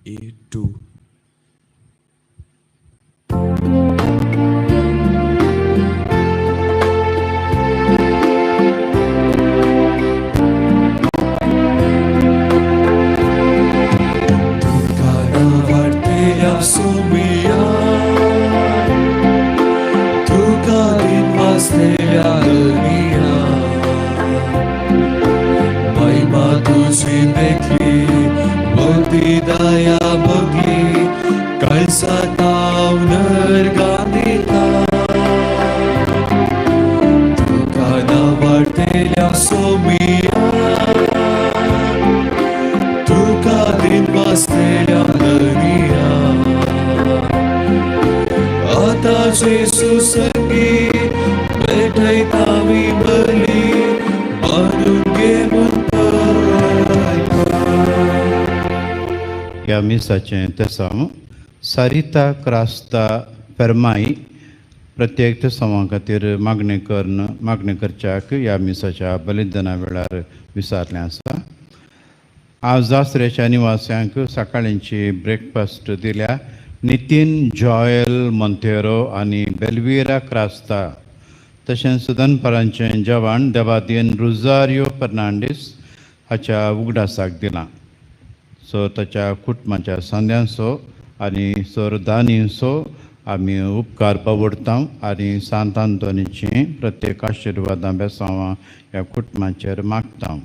A2. ह्या मिसाचें तेसांव सारिता क्रास्ता फेर्माई प्रत्येक तेसांवां खातीर मागणें करून मागणें करच्याक ह्या मिसाच्या बलिदाना वेळार विचारलें आसा. आज आसऱ्याच्या निवास्यांक सकाळींची ब्रेकफास्ट दिल्या नितीन जॉयल मोंतेरो आनी बेलविरा क्रास्ता, तशेंच दनपारांचें जेवण देवादीन रुजारियो फर्नांडीस हाच्या उगडासाक दिलां. सो ताच्या कुटुंबाच्या सांद्यांचो आनी सर दानींचो आमी उपकार पवडता आनी सांत आंतोनीची प्रत्येक आशिर्वादां बेसांवां ह्या कुटुंबाचेर मागता.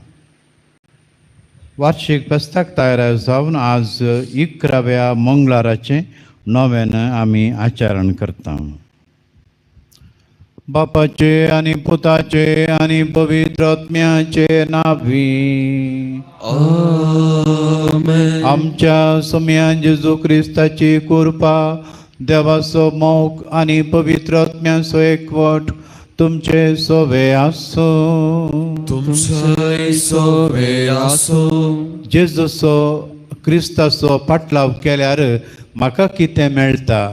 वार्षिक फेस्ताक तयार जावन आज 11व्या मंगळाराचें नव्यान आमी आचरण करता. बापाचे आनी पुताचे आनी पवित्र आत्म्याचे नांवी आमेन. आमच्या सोम्यान जेजू क्रिस्ताची कृपा, देवाचो मोग आनी पवित्र आत्म्याचो एकवट तुमचे सोवे आसूं. तुमचे सोवे आसूं. जेजूचो क्रिस्ताचो पाटलाव केल्यार म्हाका कितें मेळटा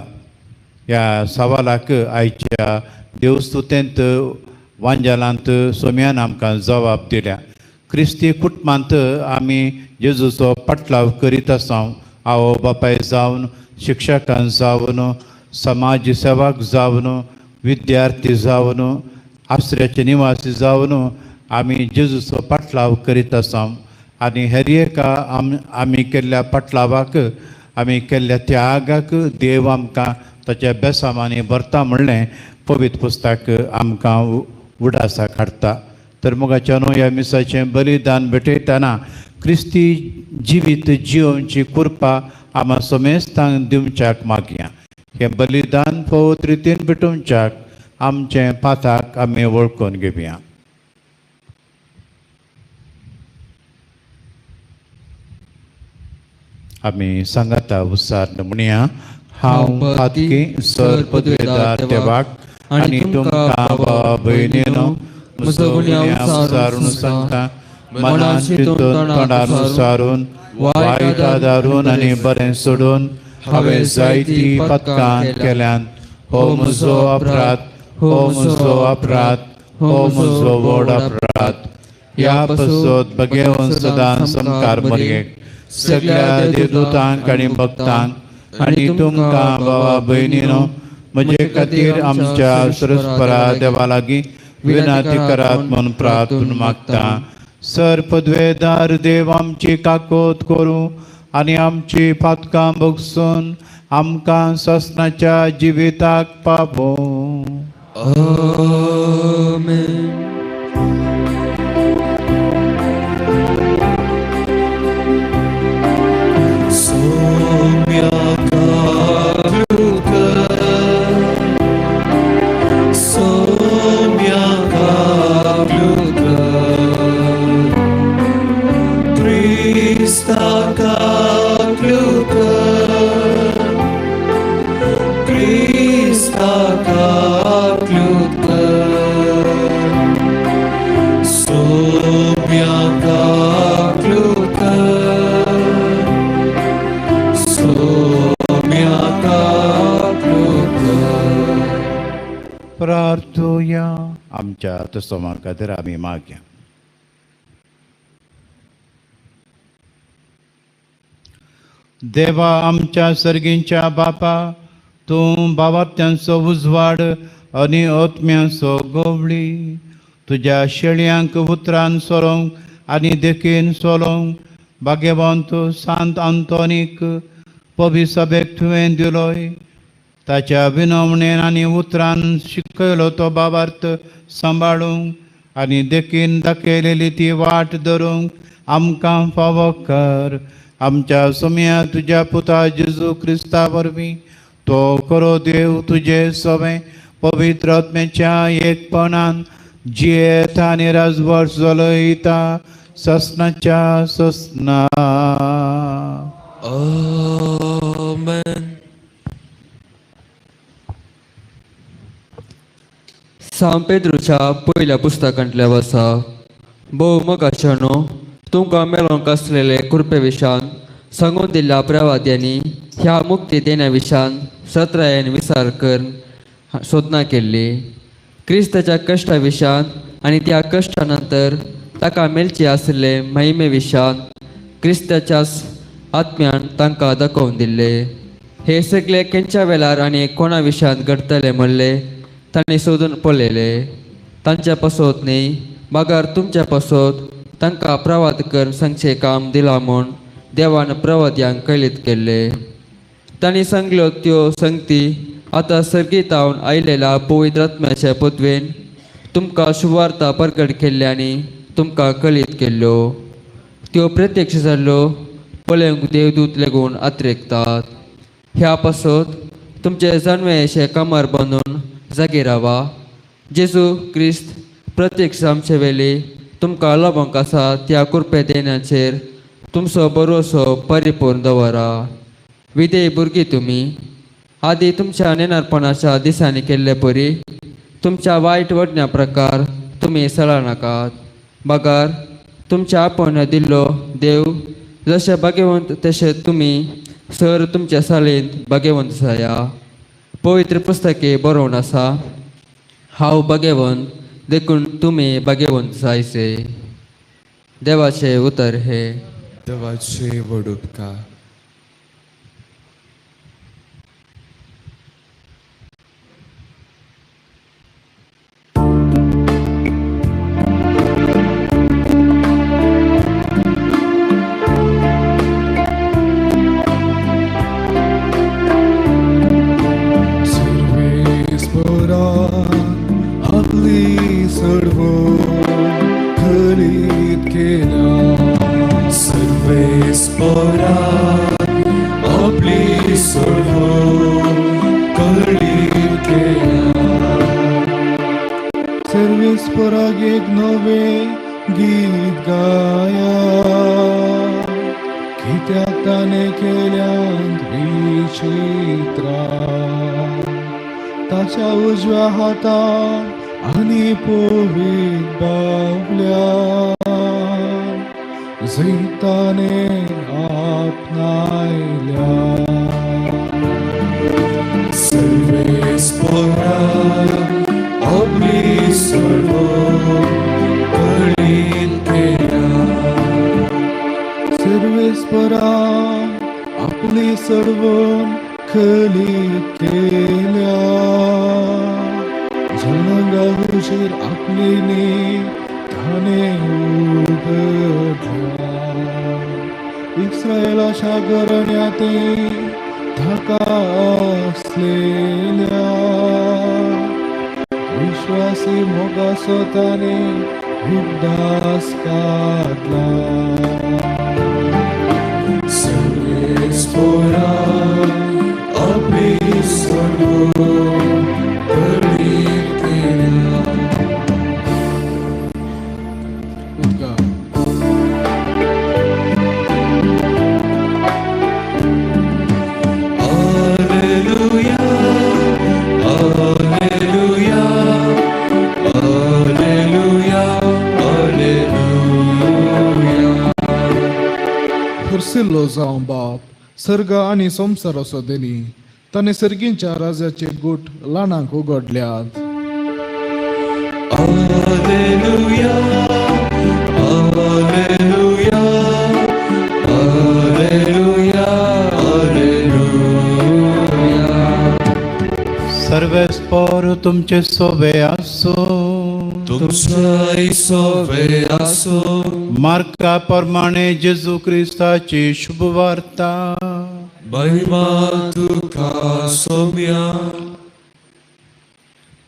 ह्या सवालाक आयच्या देवस्तुतेंत वांजालांत सोम्यान आमकां जबाब दिल्या. क्रिस्ती कुटुंबांत आमी जेजूचो पाटलाव करीत आसा. आवय बापाय जावन, शिक्षकां जावन, समाज सेवक जावन, विद्यार्थी जावन, आसऱ्याचे निवासी जावन आमी जेजूचो पाटलाव करीत आसा. आनी हेर एका आमी केल्ल्या पाटलावाक, आमी केल्ल्या त्यागाक देव आमकां ताच्या बेसामांनी भरता म्हणलें पवित्र पुस्तक आमकां उडासाक हाडटा. तर मोगाच्या न्हू ह्या मिसाचें बलिदान भेटयतना क्रिस्ती जिवीत जियोवची कृपा आमा समेस्तांक दिवच्याक मागया. हें बलिदान पवित्र रितीन भेटोवच्याक आमचें पाताक आमी वळखून घेवया. आमी सांगाता उसार म्हणया, हांव पातकी सर पदवेदार देवाक आनी तुमकां भाव भयणीनो म्हजो गुन्यांव सारून सांगता, मनान चिंतून तोंडार सारून वायट आदारून आनी बरें सोडून हांवें जायती पथकां केल्यान. हो म्हजो अपराध, हो म्हजो अपराध, हो म्हजो व्हड अपराध. ह्या पसत भगेवन सदां समकार मरयेक सगळ्या देवदूतांक आनी भक्तांक आनी तुमकां भावा भयणीनो म्हजे खातीर आमच्या सरस्परा देवा लागीं विनंती करात म्हूण प्रार्थना मागता. सर पदवेदार देव आमची काकोत करूं आनी आमची पातकां भोगसून आमकां ससनाच्या जिविताक पावोवं. आमेन. प्रार्थुया. आमच्या तसोमा खातीर आमी मागया. देवा आमच्या सर्गींच्या बापा, तूं बाबात्यांचो उजवाड आनी आत्म्यांचो गोवळी. तुज्या शेळयांक उतरान सोरोवंक आनी देखीन सोलोवंक भाग्यवंत सांत आंतोनीक पवी सभेक तुवें दिलोय. ताच्या विनवणेन आनी उतरान शिकयलो तो बाबार्थ सांबाळूंक आनी देखीन दाखयलेली ती वाट धरूंक आमकां फावो कर. आमच्या सोम्या तुज्या पुता जेजू क्रिस्ता वरवीं तो खरो देव तुजे सवें पवित्र आत्म्याच्या एकपणान जियेता आनी राजवट चलयता ससनाच्या ससना. आमेन. सांव पेद्रूच्या पयल्या पुस्तकांतल्या वसा. भोव मोगाच्यानो, तुमकां मेळोंक आसलेले कृपे विशान सांगून दिल्ल्या प्रवाद्यांनी ह्या मुक्ती देण्या विशान सत्रायेन विचार करून सोदना केल्ली. क्रिस्ताच्या कश्टा विशान आनी त्या कश्टा नंतर ताका मेळचे आशिल्ले महिमे विशान क्रिस्ताच्याच आत्म्यान तांकां दाखोवन दिल्ले. हे सगळे खंयच्या वेळार आनी कोणा विशांत घडटले म्हणले तांणी सोदून पळयले. तांच्या पासत न्ही मागार तुमच्या पासत तांकां प्रवाद करून सांगचें काम दिलां म्हूण देवान प्रवाद्यांक कळीत केल्ले. तांणी सांगल्यो त्यो संगती आतां सर्गीतावन आयलेल्या पवित्र आत्म्याच्या पदवेन तुमकां शुवार्ता परगट केल्ल्या आनी तुमकां कळीत केल्ल्यो. त्यो प्रत्यक्ष जाल्ल्यो पळोवंक देवदूत लेगून आत्रेकतात. ह्या पासत तुमचे जानवें कमर बांदून जागे रावा. जेजू क्रिस्त प्रत्यक्ष आमचे वेली तुमकां लबोंक आसा त्या कृपे देण्याचेर तुमचो बरोसो परिपूर्ण दवरा. विधेय भुरगीं तुमी आदी तुमच्या नेणारपणाच्या दिसांनी केल्ले परी तुमच्या वायट वडण्या प्रकार तुमी सळा नाकात. बगार तुमच्या आपण दिल्लो देव जशे भाग्यवंत तशें तुमी सर तुमच्या सालेंत भाग्यवंत जाया. पवित्र पुस्तके बरोवन आसा, हांव भाग्यवंत देखून तुमी भाग्यवंत जायचे. देवाचे उतर हे. देवाचे व्हड उपकार. आपली सर्व खरीद केला. सर्वेस्परा आपली सर्व खरीद केला. सर्वेस्पराक एक नवे गीत गाया, कित्याक ताणें केल्यांत विचित्रा. ताच्या उजव्या हातान आनी पवीत बावल्या जैताने आपणायल्या. सर्वेस्पोरा आपली सर्व कळीत केल्या. सर्वेस्परा आपली सर्वन खलीत केल्या. जनांगा हुजीर आपली नी ताणे उगडल्या. इस्रायलाच्या घराण्याते धाका आसलेल्या विश्वासी मोगासो ताणे उगडास काडला. सर्वेस्पोरा आपली सर्व कळीत केल्या. उद्गार. Alleluia, Alleluia, Alleluia, Alleluia. हरसिल्लो जावं बाप सर्ग आनी संवसाराचो देनी ताणें सर्गींच्या राजाचे गूट ल्हानांक उगडल्यात. Alleluia, Alleluia, Alleluia, Alleluia. सर्वेस्पोर तुमचे सोबे आसूं. तुमचाय सोवे आसो. मार्का प्रमाणे जेजू क्रिस्ताची शुभवार्ता. महिमा तुका सोम्या.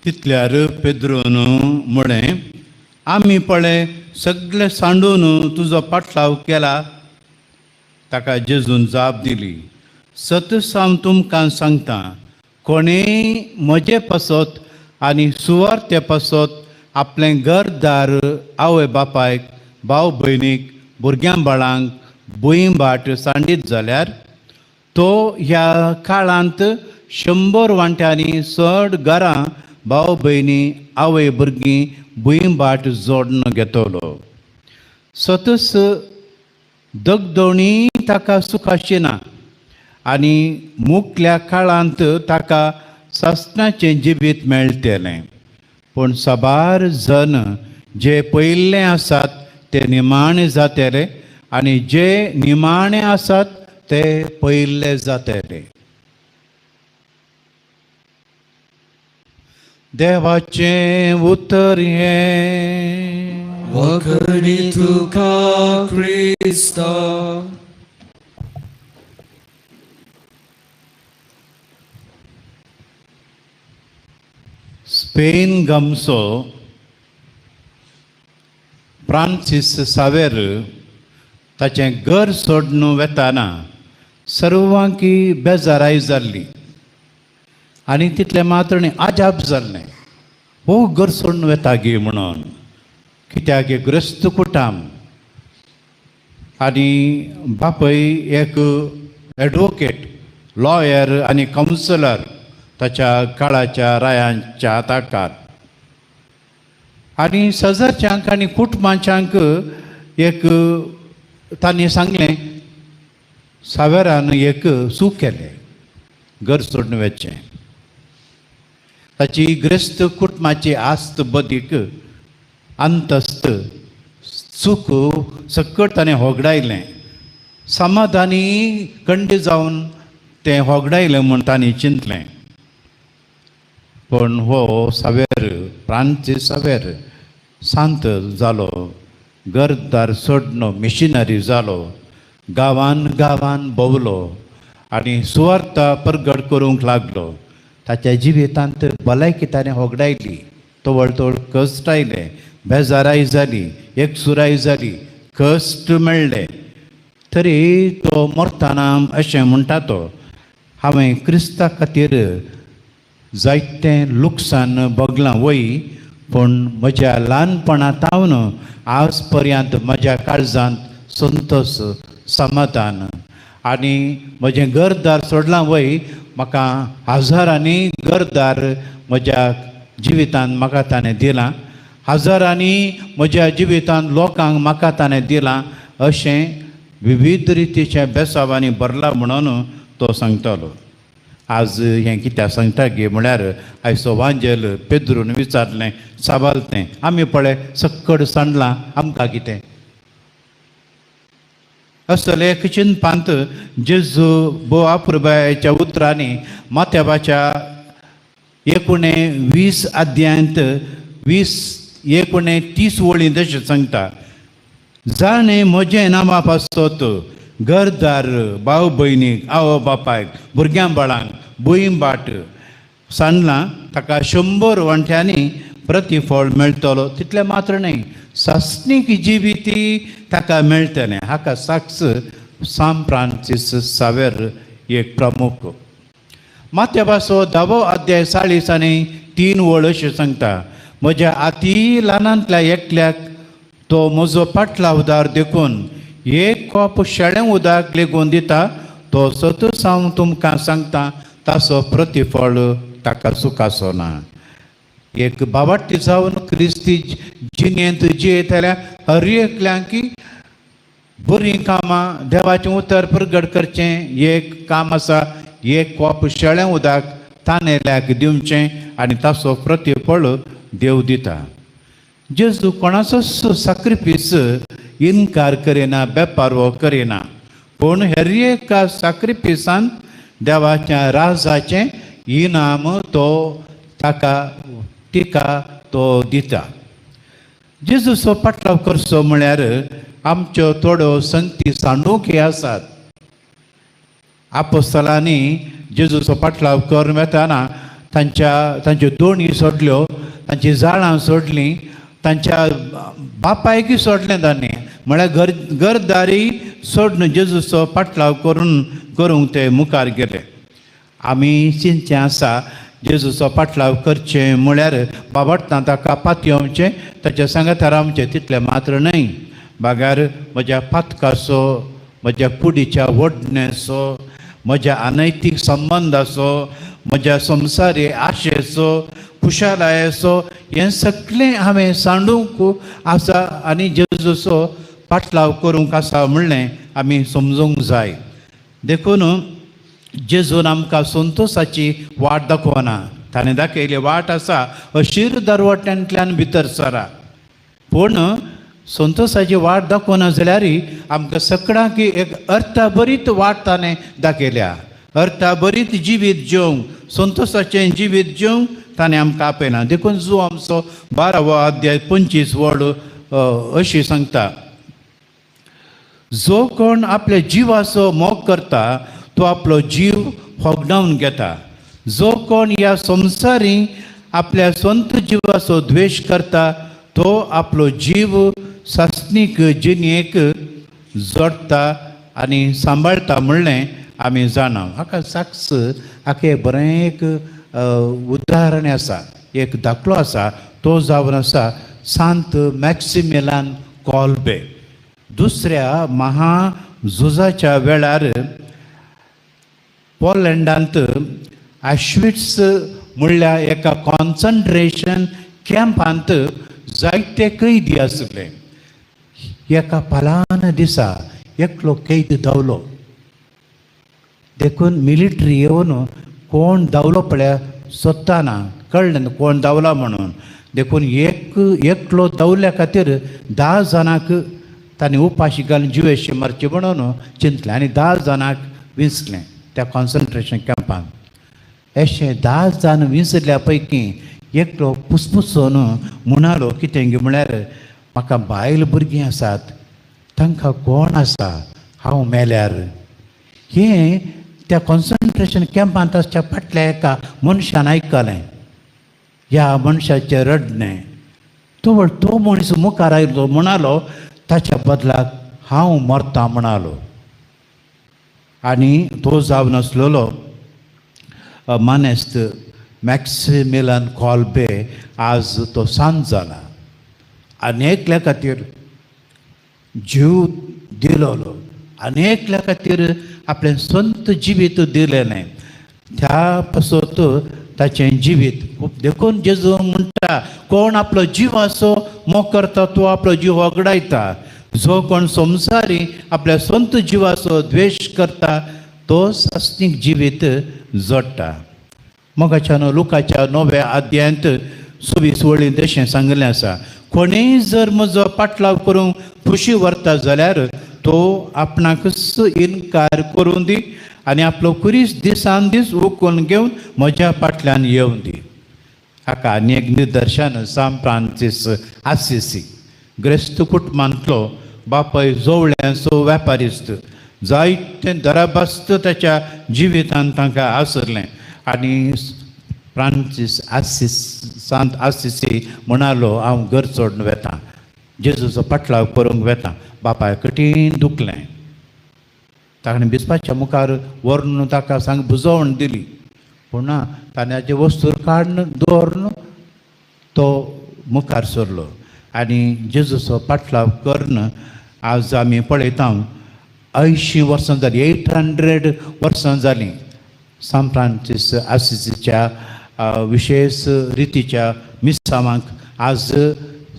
तितल्यार पेद्रून म्हळें, आमी पळय सगळे सांडून तुजो पाटलाव केला. ताका जेजून जाप दिली, सत हांव तुमकां सांगता, कोणेय म्हजे पासत आनी सुवार्ते पासत आपलें घरदार, आवय बापायक, भाव भयणीक, भुरग्यां बाळांक, भूंय भाट सांडीत जाल्यार तो ह्या काळांत 100 वांट्यांनी चड घरां, भाव भयणी, आवय भुरगीं, भूंय भाट जोडून घेतलो. सतच दगदोणी ताका सुखाची ना आनी मुकल्या काळांत ताका सासणाचें जिवीत मेळटलें. पूण साबार जन जे पयिल्ले आसात ते निमाणे जातले आनी जे निमाणे आसात ते पयिल्ले जातले. देवाचें उतर हें. वखणी तुका क्रिस्ता. स्पेन गामचो फ्रांसीस सावेर ताचें घर सोडून वेताना सर्वांकी बेजाराय जाल्ली आनी तितलें मात्र न्ही आजाप जाल्लें, हो घर सोडून वेता गी म्हणून, कित्याक ग्रस्त कुटाम आनी बापय एक एडवोकेट, लॉयर आनी कावन्सिलर ताच्या काळाच्या रायांच्या ताकार आनी सजरच्यांक आनी कुटुंबाच्यांक एक तांणी सांगलें, सावेरान एक चूक केलें घर सोडून वचचें. ताची ग्रस्त कुटुंबाची आस्त बदीक अंतस्त चूक सकट ताणें होगडायलें. समाधानी कंड जावन तें होगडायलें म्हूण तांणी चिंतलें. पूण हो सावेर फ्रांसीस सावेर शांत जालो, घरदार सोडून मिशनरी जालो, गांवान गांवान भोंवलो आनी सुवार्ता परगट करूंक लागलो. ताच्या जिवितांत भलायकी ताणें होगडायली, तवळ तवळ कश्ट आयले, बेजाराय जाली, एकसुराय जाली, कश्ट मेळ्ळे, तरी तो मरतना अशें म्हणटा तो, हांवें क्रिस्ता खातीर जायतें लुकसाण भोगलां वय, पूण म्हज्या ल्हानपणा सावन आज पर्यंत म्हज्या काळजांत संतोश, समाधान आनी म्हजें घरदार सोडलां वय, म्हाका हजारांनी घरदार म्हज्या जिवितांत म्हाका ताणें दिलां, हजारांनी म्हज्या जिवितांत लोकांक म्हाका ताणें दिलां, अशें विविध रितीच्या बेसावांनी भरला म्हणून तो सांगतालो. आज हें कित्याक सांगता गे म्हळ्यार आयचो वांजेल पेद्रून विचारलें सवाल तें आमी पळय सक्कड सांडलां आमकां कितें. असले एक चिंतपांत जेजू भोव अपुरबायेच्या उतरांनी माथ्याबाच्या 19 अध्यायांत 20, 29 वळीं तशें सांगता, जाणें म्हजें नांवा पासत घरदार, भाव भयणीक, आवय बापायक, भुरग्यां बाळांक, भूंय भाट सांडलां ताका 100 वांट्यांनी प्रतिफळ मेळटलो. तितलें मात्र न्हय, सासणीक जिविती ताका मेळटलें. हाका साक्ष सांत फ्रांसीस सावेर एक प्रमुख. माथ्याबाचो 10वो अध्याय 43 वळ अशें सांगता, म्हज्या आती ल्हानांतल्या एकल्याक तो म्हजो पाटलावदार देखून एक कोप शेळें उदक लेगून दिता तो सतूच हांव तुमकां सांगता ताचो प्रतिफळ ताका चुकाचो ना. एक बाबाटी जावन क्रिस्ती जिणेंत जियेतल्या हर एकल्यांकी बरीं कामां, देवाचें उतर प्रगट करचें एक काम आसा. एक कोप शेळें उदक तानेल्याक दिवचें आनी ताचो प्रतिफळ देव दिता. जेजू कोणाचोच साक्रिफीस इनकार करिना, बेपारवो करिना, पूण हेर एका साक्रिफिसान देवाच्या राजाचें इनाम तो ताका तिका तो दिता. जेजूचो पाटलाव करचो म्हळ्यार आमच्यो थोड्यो संगती सांडूंक हे आसात. आपोस्तलांनी जेजूचो पाटलाव करून वेताना तांच्या तांच्यो दोणी सोडल्यो, तांची जाळां सोडलीं, तांच्या बापायकूय सोडलें तांणी, म्हळ्यार घर घरदारी सोडून जेजूचो पाटलाव करून करूंक ते मुखार गेले. आमी चिंतचें आसा, जेजूचो पाटलाव करचें म्हळ्यार बाबडटां ताका पातयेवचें, ताच्या सांगाता रावचें तितलें मात्र न्हय, बागार म्हज्या पातकाचो, म्हज्या कुडीच्या ओडण्याचो, म्हज्या अनैतीक संबंदाचो, म्हज्या संवसारी आशेचो, खुशालायेचो, हें सगळें हांवें सांडूंक आसा आनी जेजूचो पाटलाव करूंक आसा म्हणलें आमी समजूंक जाय. देखून जेजून आमकां संतोशाची वाट दाखोवना, ताणें दाखयली वाट आसा अशीर दरवट्यांतल्यान भितर सरा. पूण संतोशाची वाट दाखोवना जाल्यार आमकां सगळ्यांक एक अर्थभरीत वाट ताणें दाखयल्या. अर्थभरीत जिवीत जेवंक, संतोशाचें जिवीत जेवंक ताणें आमकां आपयला. देखून जो आमचो 12वो अध्याय 25 वळ अशी सांगता, जो कोण आपल्या जिवाचो मोग करता तो आपलो जीव होगडावन घेता. जो कोण ह्या संवसारी आपल्या स्वंत जिवाचो द्वेश करता तो आपलो जीव सासणीक जिणेक जोडटा आनी सांबाळटा म्हणलें आमी जाणा. हाका साक्ष, हाका एक बरें एक उदाहरण आसा, एक दाखलो आसा, तो जावन आसा सांत मॅक्सिमिलान कॉल्बे. दुसऱ्या महाझुजाच्या वेळार पोलंडांत आश्विट्स म्हणल्या एका कॉन्सन्ट्रेशन कॅम्पांत जायते कैदी आसले. एका पालान दिसा एकलो कैद धांवलो. देखून मिलिटरी येवन कोण धांवलो पळया सोदताना कळ्ळें कोण धांवला म्हणून. देखून एक एकलो धांवल्या खातीर 10 जाणांक तांणी उपाशी घालून जिवेशी मारचे म्हणून चिंतलें आनी 10 जाणांक विंचलें त्या कॉन्सन्ट्रेशन कॅम्पांत. अशें 10 जाण विंचल्या पैकी एकलो पुसपुसून म्हणालो कितें गी म्हळ्यार, म्हाका बायल भुरगीं आसात, तांकां कोण आसा हांव मेल्यार. हें त्या कॉन्सन्ट्रेशन कॅम्पांत आसच्या फाटल्या एका मनशान आयकलें ह्या मनशाचें रडणें. तो तो मनीस मुखार आयलो, म्हणालो ताच्या बदलाक हांव मरता म्हणालो. आनी तो जावन आसलेलो मानेस्त मॅक्सिमिलन कॉल्बे. आज तो सांत जाला आनी एकल्या खातीर जीव दिलोलो आनी एकल्या खातीर आपलें स्वंत जिवीत दिलेलें. त्या पासत ताचें जिवीत खूब. देखून जेजू म्हणटा, कोण आपलो जिवाचो मोग करता तो आपलो जीव वगडायता. जो कोण संवसारी आपल्या स्वंत जिवाचो द्वेश करता तो तो सासणीक जिवीत जोडटा. मोगाच्यान लुकाच्या 9व्या अध्यायांत 26 वळींत अशें सांगिल्लें आसा, कोणीय जर म्हजो पाटलाव करूंक खुशी व्हरता जाल्यार तो आपणाकच इनकार करूं दी आनी आपलो कुरीस दिसान दीस उखलून घेवन म्हज्या फाटल्यान येवं दी. हाका आनी एक निदर्शन सांत फ्रांसीस आसिसी, ग्रेस्त कुटुंबांतलो बापय जोवळ्यांचो वेपारिस्त, जायतें दराबास्त ताच्या जिवितांत तांकां आसलें. आनी फ्रांसीस आसिस सांत आसिसी म्हणालो, हांव घर सोडून वेता, जेजूचो पाटलाव करूंक वेता. बापाय कठीण दुखलें, ताणें बिस्पाच्या मुखार व्हरून ताका सांग बुजवण दिली, पूण ना, ताण्याचे वस्तूर काडून दवरून तो मुखार सरलो आनी जेजूचो पाटलाव करून आज आमी पळयता 80 वर्सां जालीं, 800 वर्सां जालीं सांत फ्रांसीस आसिसीच्या विशेश रितीच्या मिसावांक. आज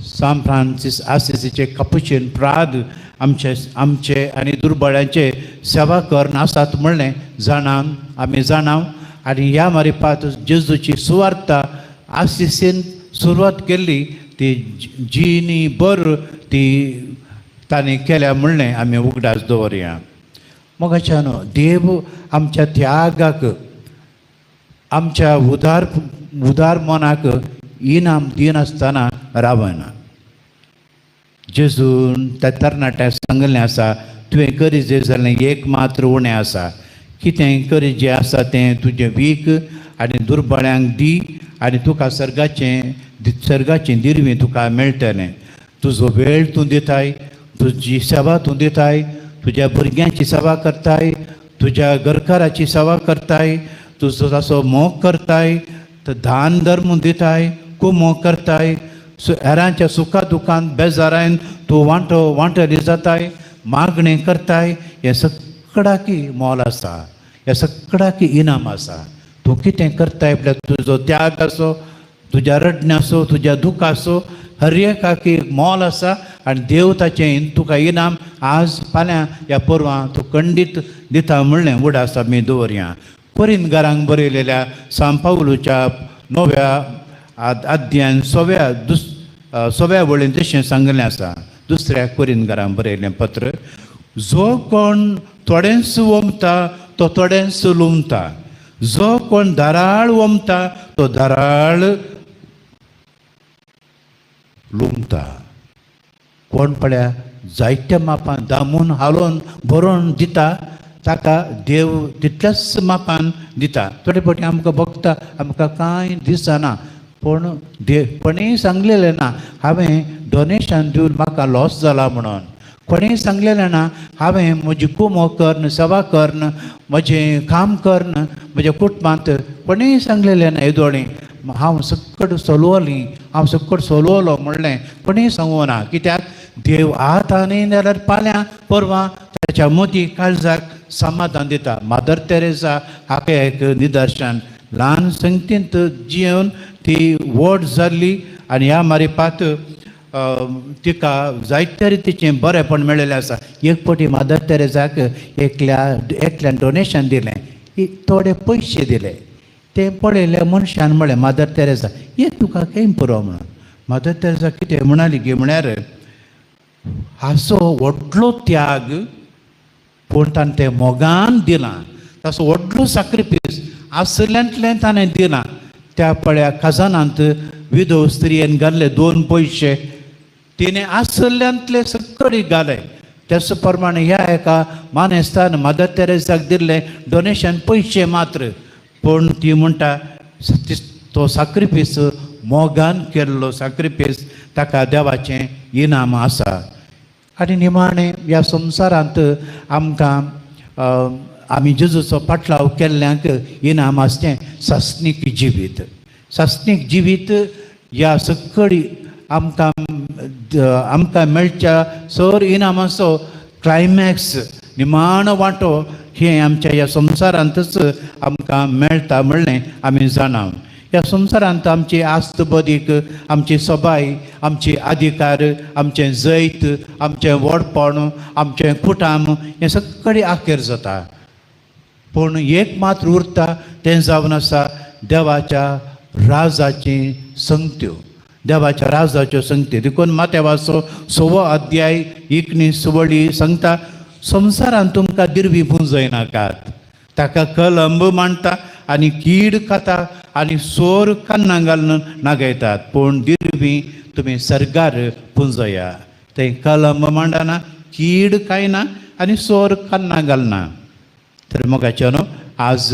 सांत फ्रांसीस आसिसीचे कपुचीन प्राद आमचे आमचे आनी दुर्बळ्यांचे सेवा करून आसात म्हणलें जाणा आमी जाणा. आनी ह्या मारिफात जेजूची सुवार्ता आसिसीन सुरवात केल्ली ती जिनी बर ती तांणी केल्या म्हणलें आमी उगडास दवरया. मोगाच्यान देव आमच्या त्यागाक, आमच्या उदार उदार मनाक इनाम दिनासतना रावना. जेजून त्या तरणाट्याक सांगिल्लें आसा, तुवें करी जें जालें एक मात्र उणें आसा, कितें करी जें आसा तें तुजें वीक आनी दुर्बळ्यांक दी आनी तुका सर्गाचें सर्गाचें दिरवीं तुका मेळटलें. तुजो वेळ तूं दिताय, तुजी सेवा तूं दिताय, तुज्या भुरग्यांची सेवा करताय, तुज्या घरकाराची सेवा करताय, तुजो ताचो मोग करताय, दान धर्म दिताय, कुमोग करताय, हेरांच्या सुखा दुखान बेजारान तूं वांटो वांटली जाताय, मागणें करताय. हें सगळ्याकी मोल आसा, ह्या सगळ्याकी इनाम आसा. तूं कितें करताय म्हळ्यार तुजो त्याग आसो, तुज्या रडण्याचो, तुज्या दुखाचो, हर एकाक एक मोल आसा आनी देव ताचें तुका इनाम आज फाल्यां ह्या परवां तूं खंडीत दिता म्हणलें उडास आमी दवरया. कोरिंदगारांक बरयलेल्या सांत पावलूच्या 9व्या अध्यायान 6व्या वळीन तशें सांगिल्लें आसा. दुसऱ्या कोरिंदगारांक बरयलें पत्र, जो कोण थोडेंच ओमता तो थोडेंच लुमता, जो कोण धाराळ ओमता तो धाराळ लुमता. कोण पळया जायत्या मापान दामून हालोवन बरोवन दिता ताका देव तितल्याच मापान दिता. थोडे फावटी आमकां भोगता, आमकां कांय दिसना, पूण देव कोणेय सांगलेलें ना हांवें डोनेशन दिवन म्हाका लॉस जाला म्हणून, कोणेय सांगलेलें ना हांवें म्हजी कुमो करून सेवा करून म्हजें काम करून म्हज्या कुटुंबांत कोणेय सांगलेलें ना येदोळी हांव सकट चलवली, हांव सकट चलवलो म्हणलें कोणेय सांगूं ना. कित्याक देव आतां न्ही जाल्यार फाल्यां परवां ताच्या मोदी काळजाक समाधान दिता. मादर तेरेसा हाका एक निदर्शन, ल्हान संगतींत जियेवन ती व्हड जाल्ली आनी ह्या मारिफात तिका जायते रितीचें बरेंपण मेळिल्लें आसा. एक फावटी मादर तेरेसाक एकल्यान डोनेशन दिलें, थोडे पयशे दिले. ते पळयल्या मनशान म्हळें, मादर तेरेसा हे तुका खंय पुरो म्हणून. मादर तेरेसा कितें म्हणाली गी म्हळ्यार हाचो व्हडलो त्याग पूण ताणें तें मोगान दिलां, ताचो व्हडलो साक्रिफीस आसल्यांतलें ताणें दिलां. त्या पळया खजानांत विधव स्त्रियेन घाल्ले 2 पयशे तिणें आसल्यांतले सकडी घाले. त्याच प्रमाणे ह्या एका मानेस्तान मदर तेरेसाक दिल्लें डोनेशन पयशे मात्र, पूण ती म्हणटा तो साक्रिफीस मोगान केल्लो साक्रिफीस ताका देवाचें इनाम आसा. आनी निमाणें ह्या संवसारांत आमकां आमी जेजूचो पाटलाव केल्ल्यांक इनाम आसचें सासणीक जिवीत. सासणीक जिवीत ह्या सकडी आमकां आमकां मेळच्या सर इनामाचो क्लायमॅक्स निमाणो वांटो हें आमच्या ह्या संवसारांतच आमकां मेळटा म्हणलें आमी जाणा. ह्या संवसारांत आमची आस्त बदीक, आमची सबाय, आमची अधिकार, आमचें जैत, आमचें व्हडपण, आमचें कुटाम हें सगळें आखेर जाता. पूण एक मात्र उरता तें जावन आसा देवाच्या राजाची संगत्यो, देवाच्या राजाच्यो संगत्यो. देखून माथ्यावाचो 6वो अध्याय 19 वळी सांगता, संवसारान तुमकां दिरवी पुंजयनाकात. ताका कलंब मांडटा आनी कीड खाता आनी सोर कन्नां घालून नागयतात, पूण दिरवी तुमी सर्गार पुंजया. थंय कलंब मांडना, कीड खायना आनी सोर कन्नां घालना. तर मोगाचे न्हू, आज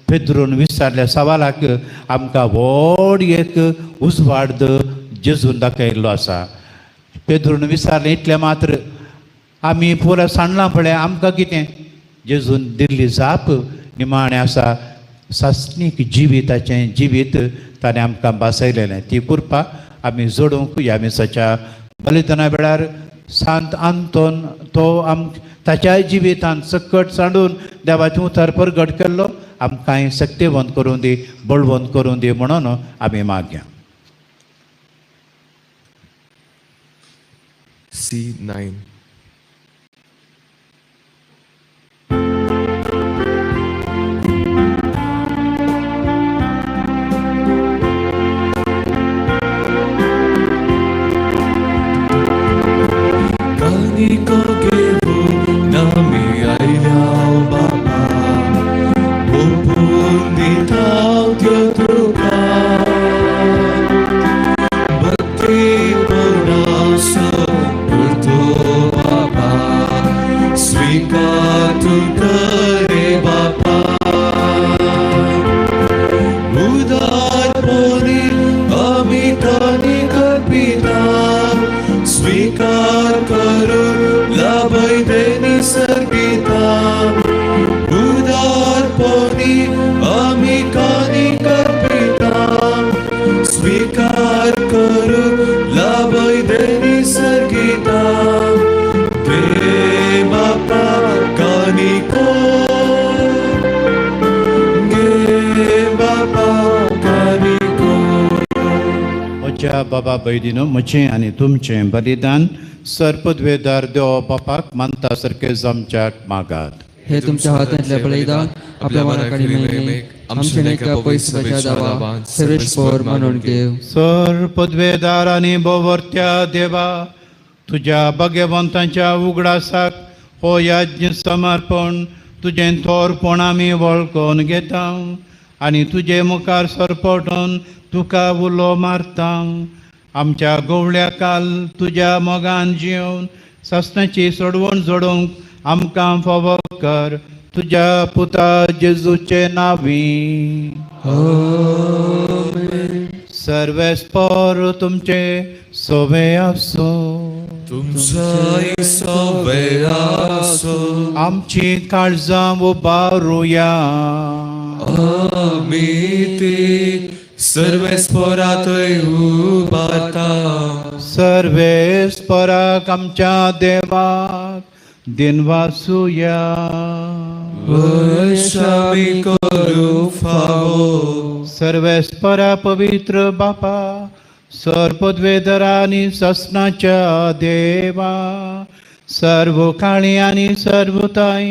पेद्रून विचारल्या सवालाक आमकां व्हड एक उजवाड जेजून दाखयल्लो आसा. पेद्रून विचारलें इतलें मात्र, आमी पुरा सांडलां पळय, आमकां कितें? जेजून दिल्ली जाप निमाणें आसा सासणीक जिविताचें जिवीत ताणें आमकां भासयलेलें. ती कृपा आमी जोडूंक ह्या मिसाच्या बलिदाना वेळार सांत आंतोन तो आम ताच्याय जिवितांत सकट सांडून देवाचें उतर परगट केल्लो, आमकांय शक्तिवंत करूं दी, बळवंत करूं दी म्हणून आमी मागया. C9. कानिको घेऊ नामी आयल्या बाबा, ओपून दिता त्यो तुका, भक्ती कोणासो पुरतो बाबा, स्वीकार तूं करे बाबा. उदारपणी आमी कानी कल्पिता, स्वीकार करून लाभय देनी सर्गिता. उदारपणी आमी कानी कल्पिता, स्वीकार करून लाभय देनी सर्गिता. घे बापा कानिको, घे बापा कानिको. म्हज्या बाबा भयणीनो, म्हजें आनी तुमचें बलिदान सर्पद्वेदार देव बापाक मानता सारकें जमच्याक मागात. हे तुमच्या हातांतले बलिदान आपल्या मनाक आनी महिमेक आमचे नेका पयस दावा सर्वेस्पर मानून घेव. सर पदवेदार आनी भोवर्त्या देवा, तुज्या भगवंताच्या उगडासाक हो यज्ञ समर्पण तुजें थोरपण आमी वळखून घेता आनी तुजे मुखार सरपटून तुका उलो मारता. आमच्या गोवळ्या काल तुज्या मोगान जिवन सासणाची सोडवण जोडूंक आमकां फावो कर, तुज्या पुता जेजूचे नांवी. सर्वेस्पर तुमचे सोवे आसूं. तुमचाय सोवे आसो. आमची काळजां उबारुया. आमी ती सर्वेस्परातय उबारता. सर्वेस्पराक आमच्या देवाक दिनवासुया. वशामी करू फावो. सर्वेस्परा पवित्र बापा, सर्पद्वेदरा आनी ससनाच्या देवा, सर्व काळी आनी सर्वताय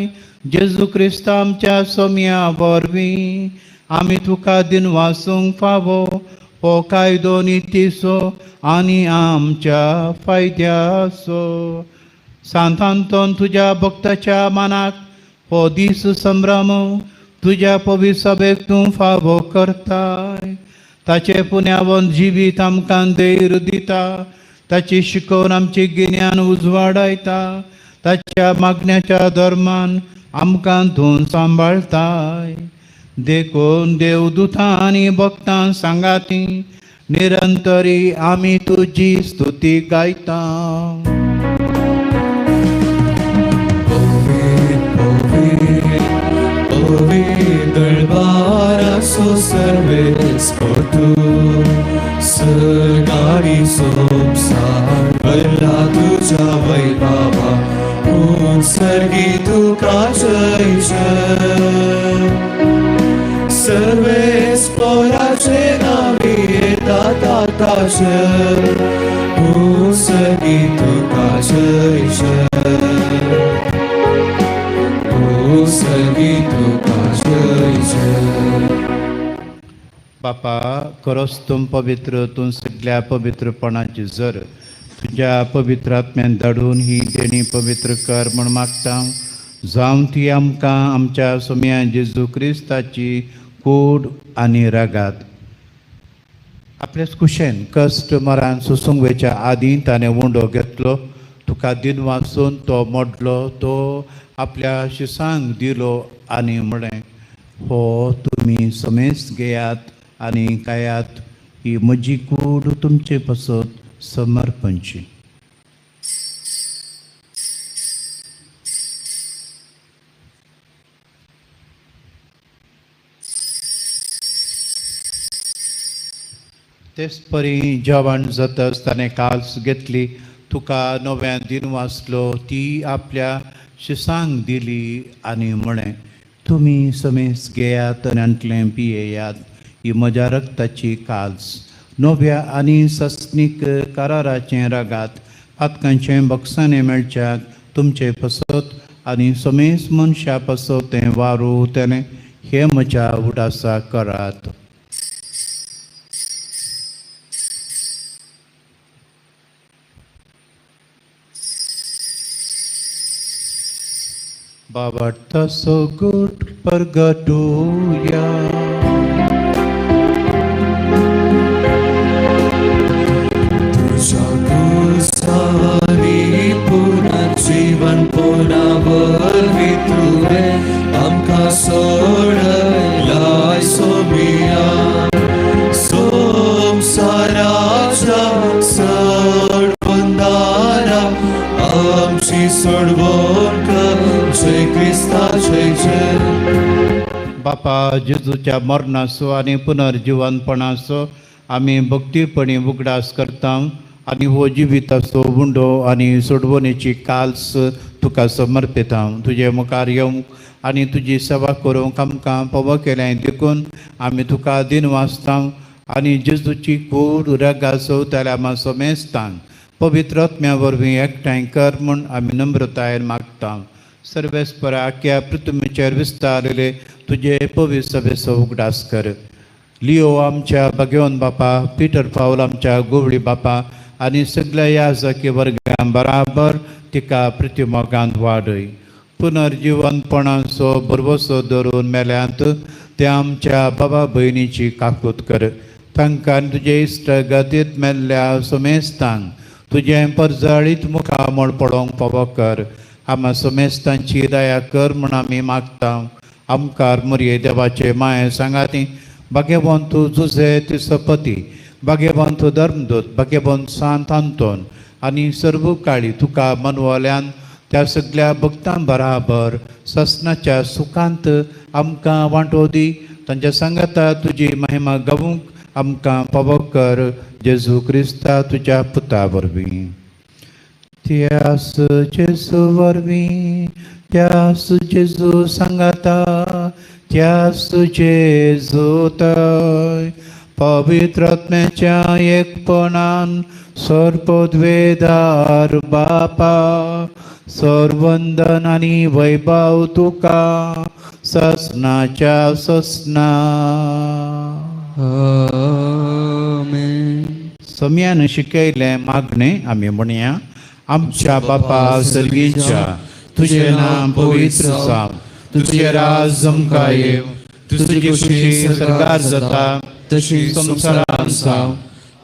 जेजू क्रिस्त आमच्या सोम्या वरवीं आमी तुका दिनवासूंक फावो. हो कायदो नितीचो आनी आमच्या फायद्याचो. सांत आंतोन तुज्या भक्ताच्या मनाक हो दीस संभ्रम तुज्या पवित्र सभेक तूं फावो करताय. ताचे पुण्यावन जिवीत आमकां धैर्य दिता, ताची शिकोवन आमची गिन्यान उजवाडायता, ताच्या मागण्याच्या धर्मान आमकां तूं सांबाळताय. देखून देवदूतां आनी भक्तां सांगाती निरंतरी आमी तुजी स्तुती गायता. दळबारासो सर्वेस्पर तूं, सर्गानी संवसार भरला तुज्या वैभवा, पूण सर्गी तुका जय जय. सर्वेस्पराचे नांवी येता ताताचे, पूण सर्गी तुका जय जय. पूण सर्गी तुका बापा खरोच तूं पवित्र, तूं सगल्या पवित्रपणाची जर तुज्या पवित्र आत्म्यान धाडून ही देणी पवित्र कर म्हूण मागता, जावं ती आमकां आमच्या सोम्या जेजू क्रिस्ताची कूड आनी रागात। आपलेच कुशेन कश्ट मरान सोसूंक वेच्या आदीं ताणें उंडो घेतलो, तुका दिन वाचून तो मोडलो, तो आपल्या शिसांक दिलो आनी म्हळें, हो तुमी समेस्त घेयात आनी खायात, ही म्हजी कूड तुमचे पासत समर्पणची। तेच परी जेवण जातच ताणें काल्स घेतली, तुका नव्यान दिन वाचलो, ती आपल्या शिसांक दिली आनी म्हळें, तुमी समेस्त घेयात आनी आंतलें पियेयात, ही म्हज्या रक्ताची काल्स, नव्या आनी सस्नीक कराराचें रगात, पातकांचें बक्षाणें मेळच्याक तुमचे पासत आनी समेस्त मनशां पासत तें वारू तेलें, हें म्हज्या उडासा करात। बाबा तसो गुट परगटूया। तुझ्या गुसानी पुनर्जीवन पुन्हा वरवी तुवें आमकां सोडयलाय सोमिया, संवसाराच्या सडबंदारा आमची सोडवण कर, जय क्रिस्ता जय जय। बापा जेजूच्या मरणाचो आनी पुनर्जिवनपणाचो आमी भक्तीपणी उगडास करता आनी हो जिविताचो उंडो आनी सोडवणेची काल्स तुका समर्पिता। तुजे मुखार येवंक आनी तुजी सेवा करूंक आमकां फावो केलें देखून आमी तुका दिन वाचता आनी जेजूची कूड रगाचो त्याल्या आमा समेस्तांक पवित्र आत्म्या वरवीं एकठांय कर म्हूण आमी नम्रतायेन मागता। सर्वेस्पर आख्या पृथ्वीचेर विस्तारले तुजे पवित्र सभेचो उगडास कर। लियो आमच्या भाग्यवन बापा, पिटर पावल आमच्या गोवळी बापा आनी सगल्या याजकी वर्गां बराबर तिका पृथ्वीमोगांत वाडय। पुनर्जिवनपणाचो भरवसो धरून मेल्यांत ते आमच्या बाबा भयणीची काकूत कर। तांकां तुजे इश्ट गतीत मेल्ल्या समेस्तांक तुजें परजळीत मुखामळ पळोवंक फावो कर। आमा समेस्तांची दया कर म्हूण आमी मागता। आमकार मुरये देवाचे माये सांगाती भाग्यवंत जुझे तिसपती, भाग्यवंत धर्मदूत, भाग्यवंत सांत आंतोन आनी सर्व काळी तुका मनवल्यान त्या सगल्या भक्तां बराबर ससनाच्या सुखांत आमकां वांटो दी। तांच्या सांगाता तुजी महिमा गावूंक आमकां फावो कर, जेजू क्रिस्ता तुज्या पुता वरवीं। त्यास जेजू वरवीं, त्यास जेजू सांगाता, त्यास जेजू तय पवित्र आत्म्याच्या एकपणान सर्पद्वेदार बापा, सर्वंदन आनी वैभव तुका ससनाच्या ससना। आमेन। सम्यान शिकयलें मागणें आमी म्हणया, आमच्या बापा सर्गीच्या, तुजें नांव पवित्र जावं, तुजें राज आमकां येवं, तुजी खुशी सरकार जाता तशी संवसारांत जावं।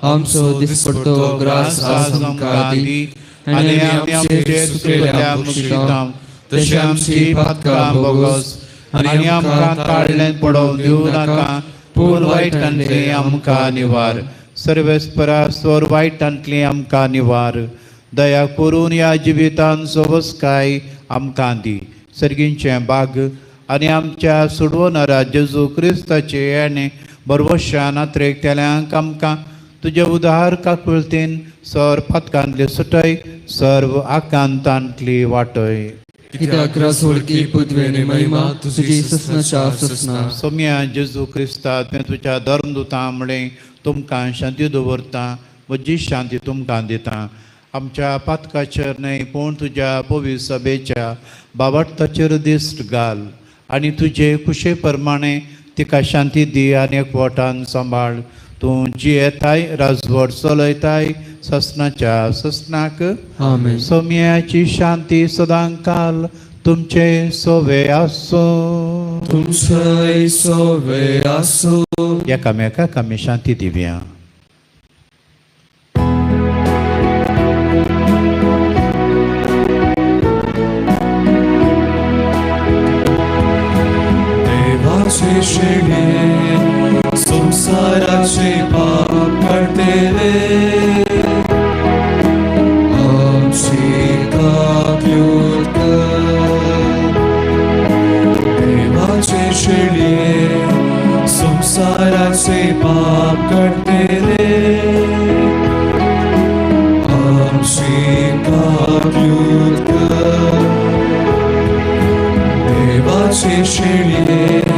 आमचो दिसपट्टो ग्रास आज आमकां दी आनी आमी आमचे चुकलेल्या बक्षिता तशें आमची पातकां भोगोस आनी आमकां ताळ्ळें पडोवंक दिवं नाका, पूण वायटांतली आमकां निवार। सर्वेस्परा स्वर वायटांतली आमकां निवार। दया करून ह्या जिवितान सवस्काय आमकां दी। सर्गींचें बाग आनी आमच्या सोडवणारा जेजू क्रिस्ताचे येणे बरवशान आत्रेकतल्यांक आमकां तुजे उदार काकुळतीन सर पातकांतली सुटय, सर्व आकांतांतली वाटय। कित्याक रासवळकी पृथ्वेने महिमा तुजी ससनाच्या ससना। सोम्या जेजू क्रिस्ता, तुवें तुज्या धर्मदुतां म्हळें, तुमकां शांती दवरता, म्हजी शांती तुमकां दिता। आमच्या पातकाचेर न्हय पूण तुज्या पवित्र सभेच्या बाबडताचेर दिश्ट घाल आनी तुजे खुशे प्रमाणे तिका शांती दी आनी एकवटान सांबाळ. तूं जियेताय राजवट चलयताय ससनाच्या ससनाक. आमेन. सोम्याची शांती सदांकाल तुमचे सोवे आसूं. तुमचेय सोवे आसूं. एकामेकाक आमी शांती दिवया. देवाचे शेणे संसाराचे पाप काडटले आमची काकलूट कर. देवाचे शेणे संसाराचे पाप काडटले आमची काकलूट कर. देवाचे शेणे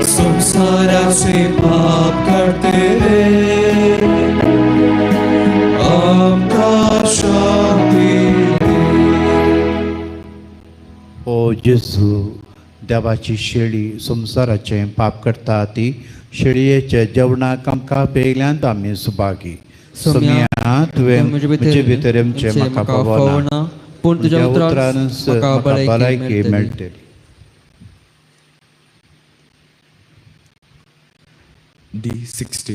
संसाराचे पाप काडटले आमकां शांती दी. ओ जेजू, देवाची शेळी संवसाराचें पाप करता ती शेळयेच्या जेवणाक आमकां पेयल्यांत आमी सुभागी. सोम्या, तुवें म्हजे भितर येवचें म्हाका फावना, पूण तुज्या उतरान उतरान म्हाका म्हाका भलायकी भलायकी मेळटली. मेळटली. D60.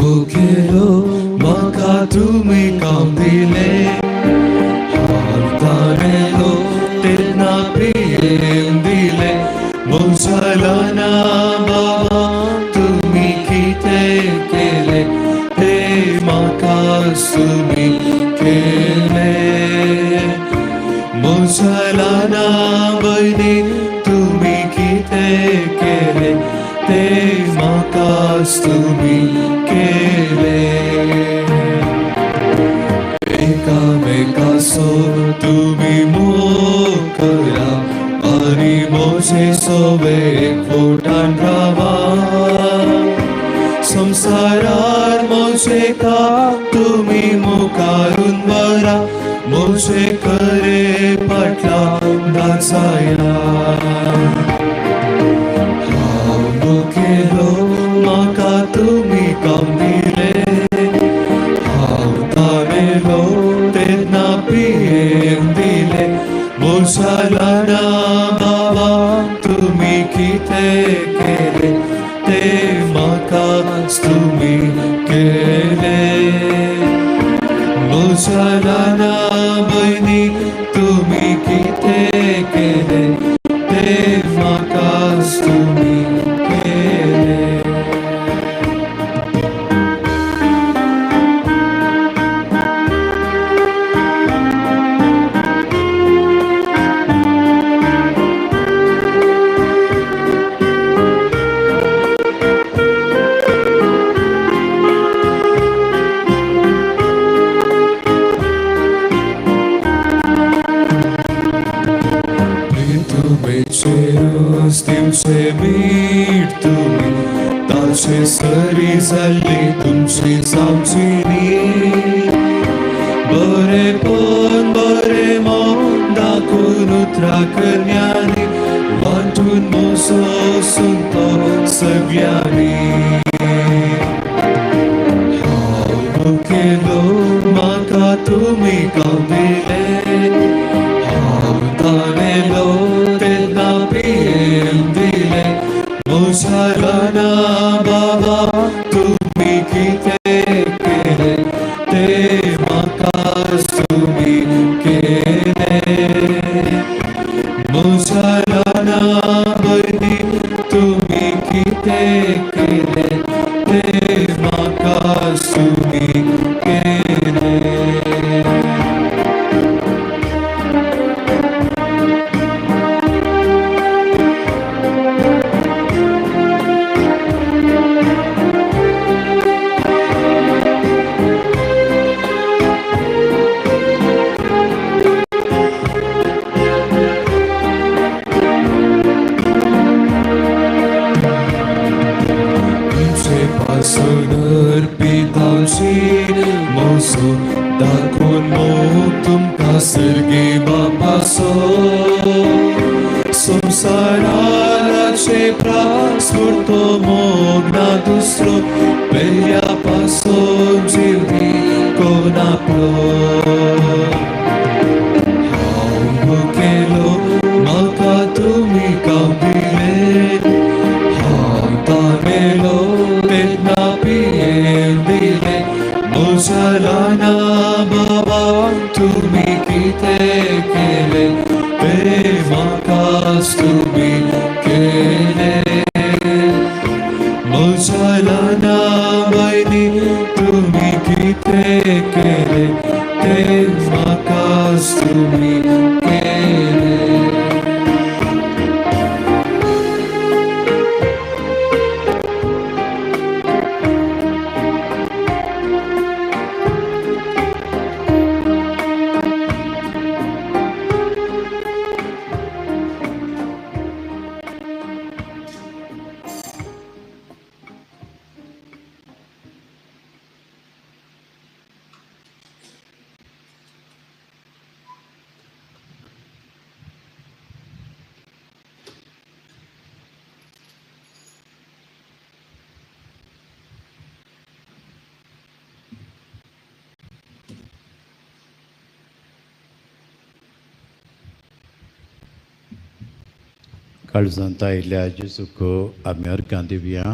भुकेलो म्हाका तुमी काम दिले हांव ताणेलो तेन्ना पियेवन दिले. म्हज्या बाबा तुमी कितें केलें तें म्हाका तुमी केलें. म्हज्या भयणी तुमी कितें केलें तें म्हाका तुमी केलें. एकामेकासो तुमी मोग करा आनी म्हजे सोवे एकवटान रावा. संवसारार म्हजे का तुमी मुखारून वरा म्हजे करे पाटला दाचाया. हांव भुकेलो म्हाका तुमी काम दिलें हांव ताणेलो तेन्ना पियेवन दिलें. म्हज्या ल्हाना बाबा तुमी कितें केलें तें म्हाका तुमी केलें. म्हज्या ल्हाना भयणी तुमी कितें केलें तें म्हाका तुमी केलें. जावची न्ही बरेपण बरें मोग दाखोवन उतरां करण्यांनी वांटून मोसो सुंतो सगळ्यांनी. हांव मुखेलो म्हाका तुमी कांपिले हांव तानेलो तेन्ना पियेवन दिलें म्हज्या राना बाबा तुमी कितें केलें तें म्हाकाच तुमी केलें. म्हज्या राना भयणी तुमी कितें केलें तें म्हाकाच तुमी केलें. तुमचे पासून अर्पितावची मोसो दाखोवन मोग तुमकां सर्गी बापासो संवसाराचे प्रास्फुर्तो मोग ना दुसरो पेल्या पासून जीव दी कोण आपलो. हांव मुखेलो म्हाका तुमी कांपिले हांव तानेलो तेन्ना पियेवन दिलें म्हज्या राना बाबा तुमी कितें केलें तें म्हाकाच तुमी केलें. म्हज्या राना भयणी तुमी कितें केलें तें म्हाकाच तुमी केलें. काळजांत आयिल्ल्या जेजूक आमी अर्घां दिवया.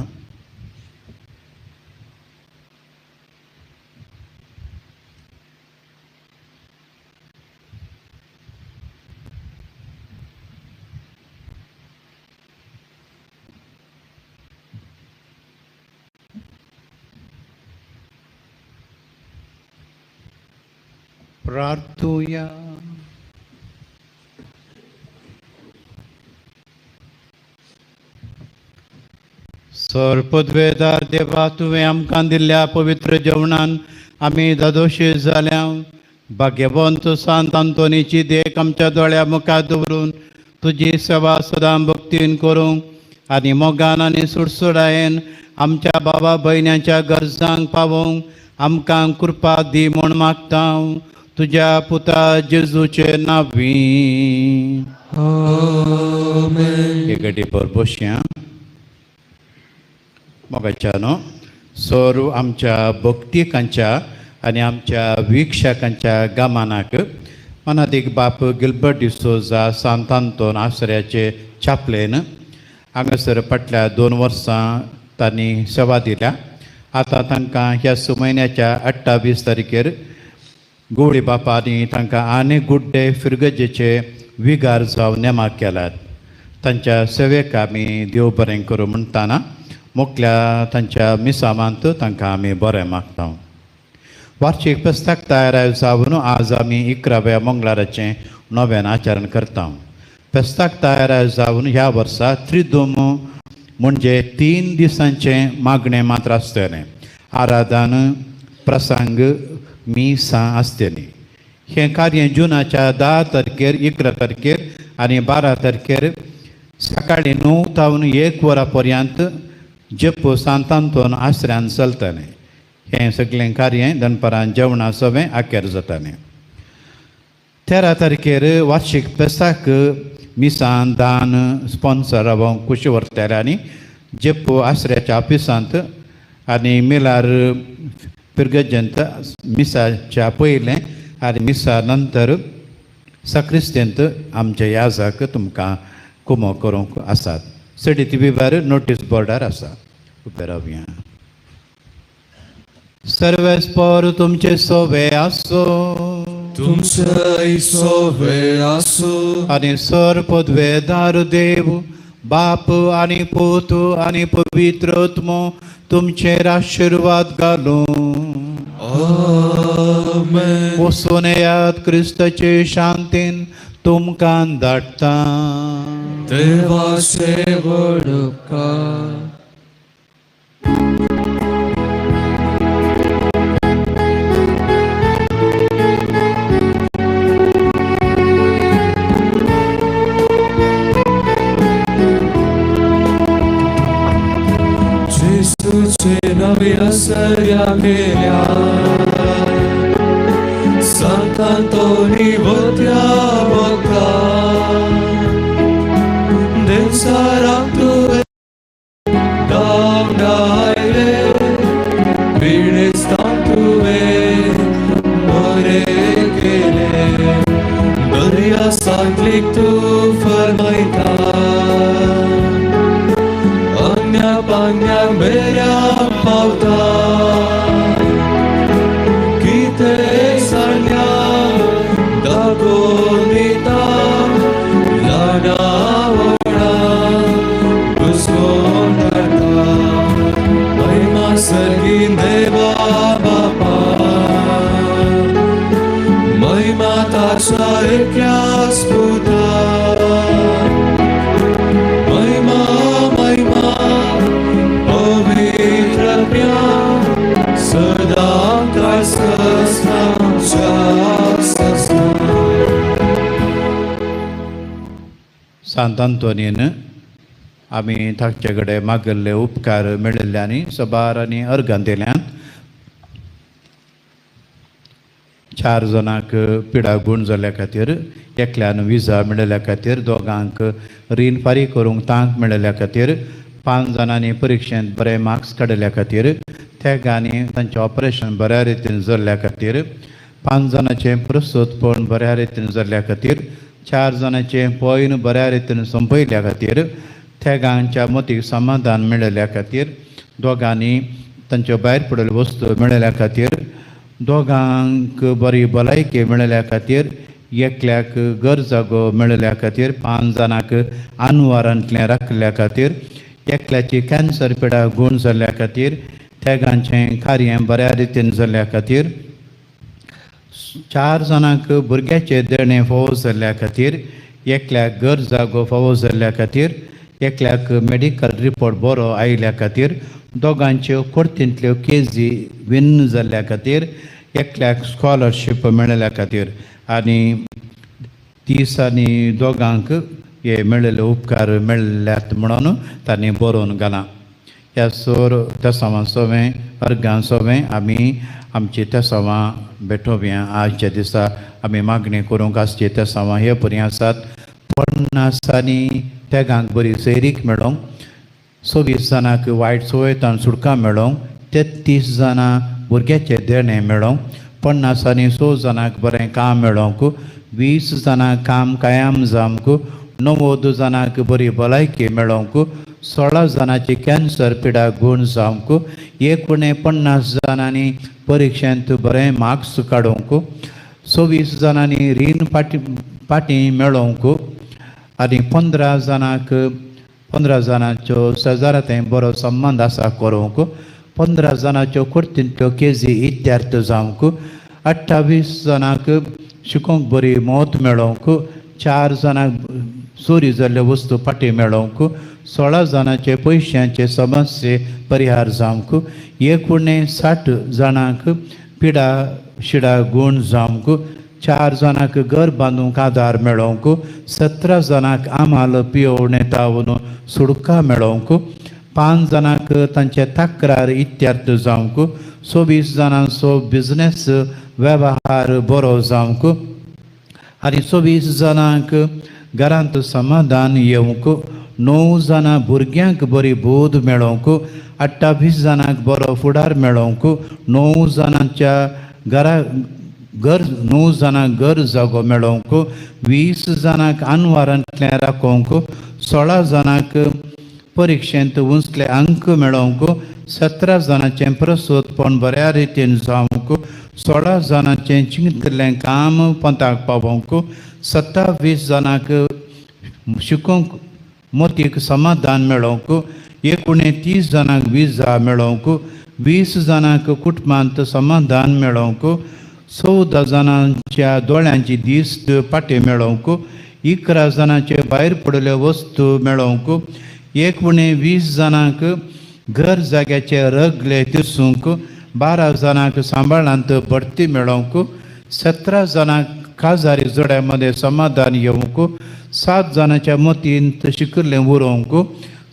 प्रार्थुया. सर्पद्वेदार देवा, तुवें आमकां दिल्ल्या पवित्र जेवणान आमी दादोशी जाल्या. भाग्यवंत सांत आंतोनीची देख आमच्या दोळ्या मुखार दवरून तुजी सेवा सदां भक्तीन करूंक आनी मोगान आनी सुडसुडायेन आमच्या बाबा भयण्यांच्या गरजांक पावोवंक आमकां कृपा दी म्हूण मागता तुज्या पुता जेजूचे नांवी. आमेन. एक घडी भर बसया. मोगाच्यानो, सोर आमच्या भक्तिकांच्या आनी आमच्या वीक्षकांच्या गमनाक मनादीक बाप गिलबर्ट डिसोजा सांत आंतोन आसऱ्याचे चापलेन हांगासर फाटल्या 2 वर्सां तांणी सेवा दिल्या. आतां तांकां ह्या म्हयन्याच्या 28 तारखेर गोवळी बापांनी तांकां आनी गुड्डे फिरगजेचे विगार जावन नेमाक केल्यात. तांच्या सेवेक आमी देव बरें करूं म्हणटाना मोकल्या तांच्या मिसामांत तांकां आमी बरें मागता. वार्षिक पुस्तक तयार जावन आज आमी 11व्या मंगळाराचें नव्यान आचरण करता. पुस्तक तयार जावन ह्या वर्सा त्रिदोम म्हणजे 3 दिसांचें मागणें मात्र आसतलें. आराधन, प्रसंग, मिसां आसतलीं. हें कार्य जुनाच्या 10 तारखेर, 11 तारखेर आनी 12 तारखेर सकाळीं 9 तावन 1 वरां पर्यंत जेप्पो सांत आंतोन आसऱ्यान चलतलें. हें सगळें कार्य दनपारां जेवणा सवें आखेर जातालें. 13 तारखेर वार्षिक पेसाक मिसान दान स्पॉन्सर कुशी व्हरताले आनी जेप्पो आसऱ्याच्या ऑफिसांत आनी मिलार पिरगजंत मिसाच्या पयलें आनी मिसा नंतर सक्रिस्तेंत आमच्या याजाक तुमकां कुमो करूंक आसात. चडीत विवर नोटीस बोर्डार आसा. उबे रावया. सर्वेस्पर तुमचे सोवे आसो तुमचे सोवे आसूं. आनी सर पदवेदार देव बाप आनी पूत आनी पवित्र आत्मो तुमचेर आशिर्वाद घालूं. आमेन. वचून येयात क्रिस्ताचे शांतीन तुमकां धाडटा. देवाचे व्हड उपकार. जेसूचे नवे असर्या केल्या सांतांतोनी वत्या बघा देवसाराक तुवें दावडायले पिडेस्तांक तुवें बरें केलें दर्या सांगलीक तूं फर्मायता अन्या पान्या मेऱ्या पावता कितें सांगल्या दाखोवन दिता ल्हाना व्हडा घुसकोवन धाडटा महिमा सर्गी देवा बापा महिमा ताच्या एकल्याच पुता महिमा महिमा पवित्र आत्म्या सदां काळ सस्नाच्या सस्ना. सांत आंतोनीन आमी ताचे कडेन मागिल्ले उपकार मेळिल्ले आनी सबार आनी अर्गां दिल्यात. 4 जाणांक पिडा गूण जाल्ल्या खातीर, एकल्यान विजा मेळिल्ल्या खातीर, दोगांक रीण फारीक करूंक तांक मेळिल्ल्या खातीर, 5 जाणांनी परिक्षेंत बरे मार्क्स काडिल्ल्या खातीर, तेगांनी तांचें ऑपरेशन बऱ्या रितीन जाल्ल्या खातीर, 5 जाणांचें प्रस्तुतपण बऱ्या रितीन जाल्ल्या खातीर, 4 जाणांचें पॉयन बऱ्या रितीन सोंपयल्ल्या खातीर, तेगांच्या मतीक समाधान मेळिल्ल्या खातीर, दोगांनी तांच्यो भायर पडिल्ल्यो वस्तू मेळिल्ल्या खातीर, दोगांक बरी भलायकी मेळिल्ल्या खातीर, एकल्याक घर जागो मेळिल्ल्या खातीर, 5 जाणांक आनवारांतलें राखिल्ल्या खातीर, एकल्याची कॅन्सर पिडा गूण जाल्ल्या खातीर, तेगांचें कार्य बऱ्या रितीन जाल्ल्या खातीर, 4 जाणांक भुरग्याचें देणें फावो जाल्ल्या खातीर, एकल्याक घर जागो फावो जाल्ल्या खातीर, एकल्याक मेडिकल रिपोर्ट बरो आयिल्ल्या खातीर, दोगांच्यो कोर्तींतल्यो केजी विन जाल्ल्या खातीर, एकल्याक स्कॉलरशीप मेळिल्ल्या खातीर आनी 30 आनी दोगांक हे मेळिल्ले उपकार मेळ्ळ्यात म्हणून तांणी बरोवन घालां. ह्या सोर तेसांवां सोवें अर्गां सोवें आमी आमची तेसांवां भेटोवया. आजच्या दिसा आमी मागणी करूंक आसची तेसांवां हे परी आसात. 50 आनी तेगांक बरी सैरीक मेळोंक, 26 जाणांक वायट संवयतान सुटका मेळोंक, 33 जाणां भुरग्याचें देणें मेळोंक, 50 आनी 6 जाणांक बरें काम मेळोंक, 20 जाणांक काम कायम जावंक, 90 जाणांक बरी भलायकी मेळोंक, 16 जाणांची कॅन्सर पिडा गूण जावंक, 49 जाणांनी परिक्षेंत बरें मार्क्स काडूंक, 26 जाणांनी रीण फाटीं मेळोवंक आनी 15 जाणांक 15 जाणांच्यो शेजारा थंय बरो संबंद आसा करूंक, 15 जाणांच्यो कोर्तींतल्यो केजी इत्यार्थ जावंक, 28 जाणांक शिकोवंक बरी मौत मेळोवंक, 4 जाणांक चोरी जाल्ल्यो वस्तू फाटीं मेळोवंक, 16 जाणांचे पयशांचे समस्ये परिहार जावंक, 59 जाणांक पिडा शिडा गूण जावंक, 4 जाणांक घर बांदूंक आदार मेळोवंक, 17 जाणांक आमाल पियोवणे तावन सुडका मेळोवंक, 5 जाणांक तांचे तक्रार इत्यार्थ जावंक, 26 जाणांचो बिजनेस वेव्हार बरो जावंक आनी 24 जाणांक घरांत समाधान येवंक, 9 जाणां भुरग्यांक बरी बोध मेळोवंक, 28 जाणांक बरो फुडार मेळोवंक, 9 जाणांच्या घरा घर 9 जाणांक घर जागो मेळोवंक, 20 जाणांक अनवारांतल्यान राखोवंक, 16 जाणांक परिक्षेंत उंचले अंक मेळोवंक, 17 जाणांचें प्रसूतपण बऱ्या रितीन जावंक, 16 जाणांचें चिंतलें काम पंताक पावोवंक, 27 जाणांक शिकोवंक मोतीक समाधान मेळोवंक, 29 जाणांक विजा मेळोवंक, 20 जाणांक कुटुंबांत समाधान मेळोवंक, 14 जाणांच्या दोळ्यांची दिस्त पाटी मेळोवंक, 11 जाणांचे भायर पडिल्ल्यो वस्तू मेळोवंक, 19 जाणांक घर जाग्याचे रगले दिसूंक, 12 जाणांक सांबाळांत भरती मेळोवंक, 17 जाणांक काजारी जोड्या मदें समाधान येवंक, 7 जाणांच्या मतींत शिकिल्लें उरोवंक,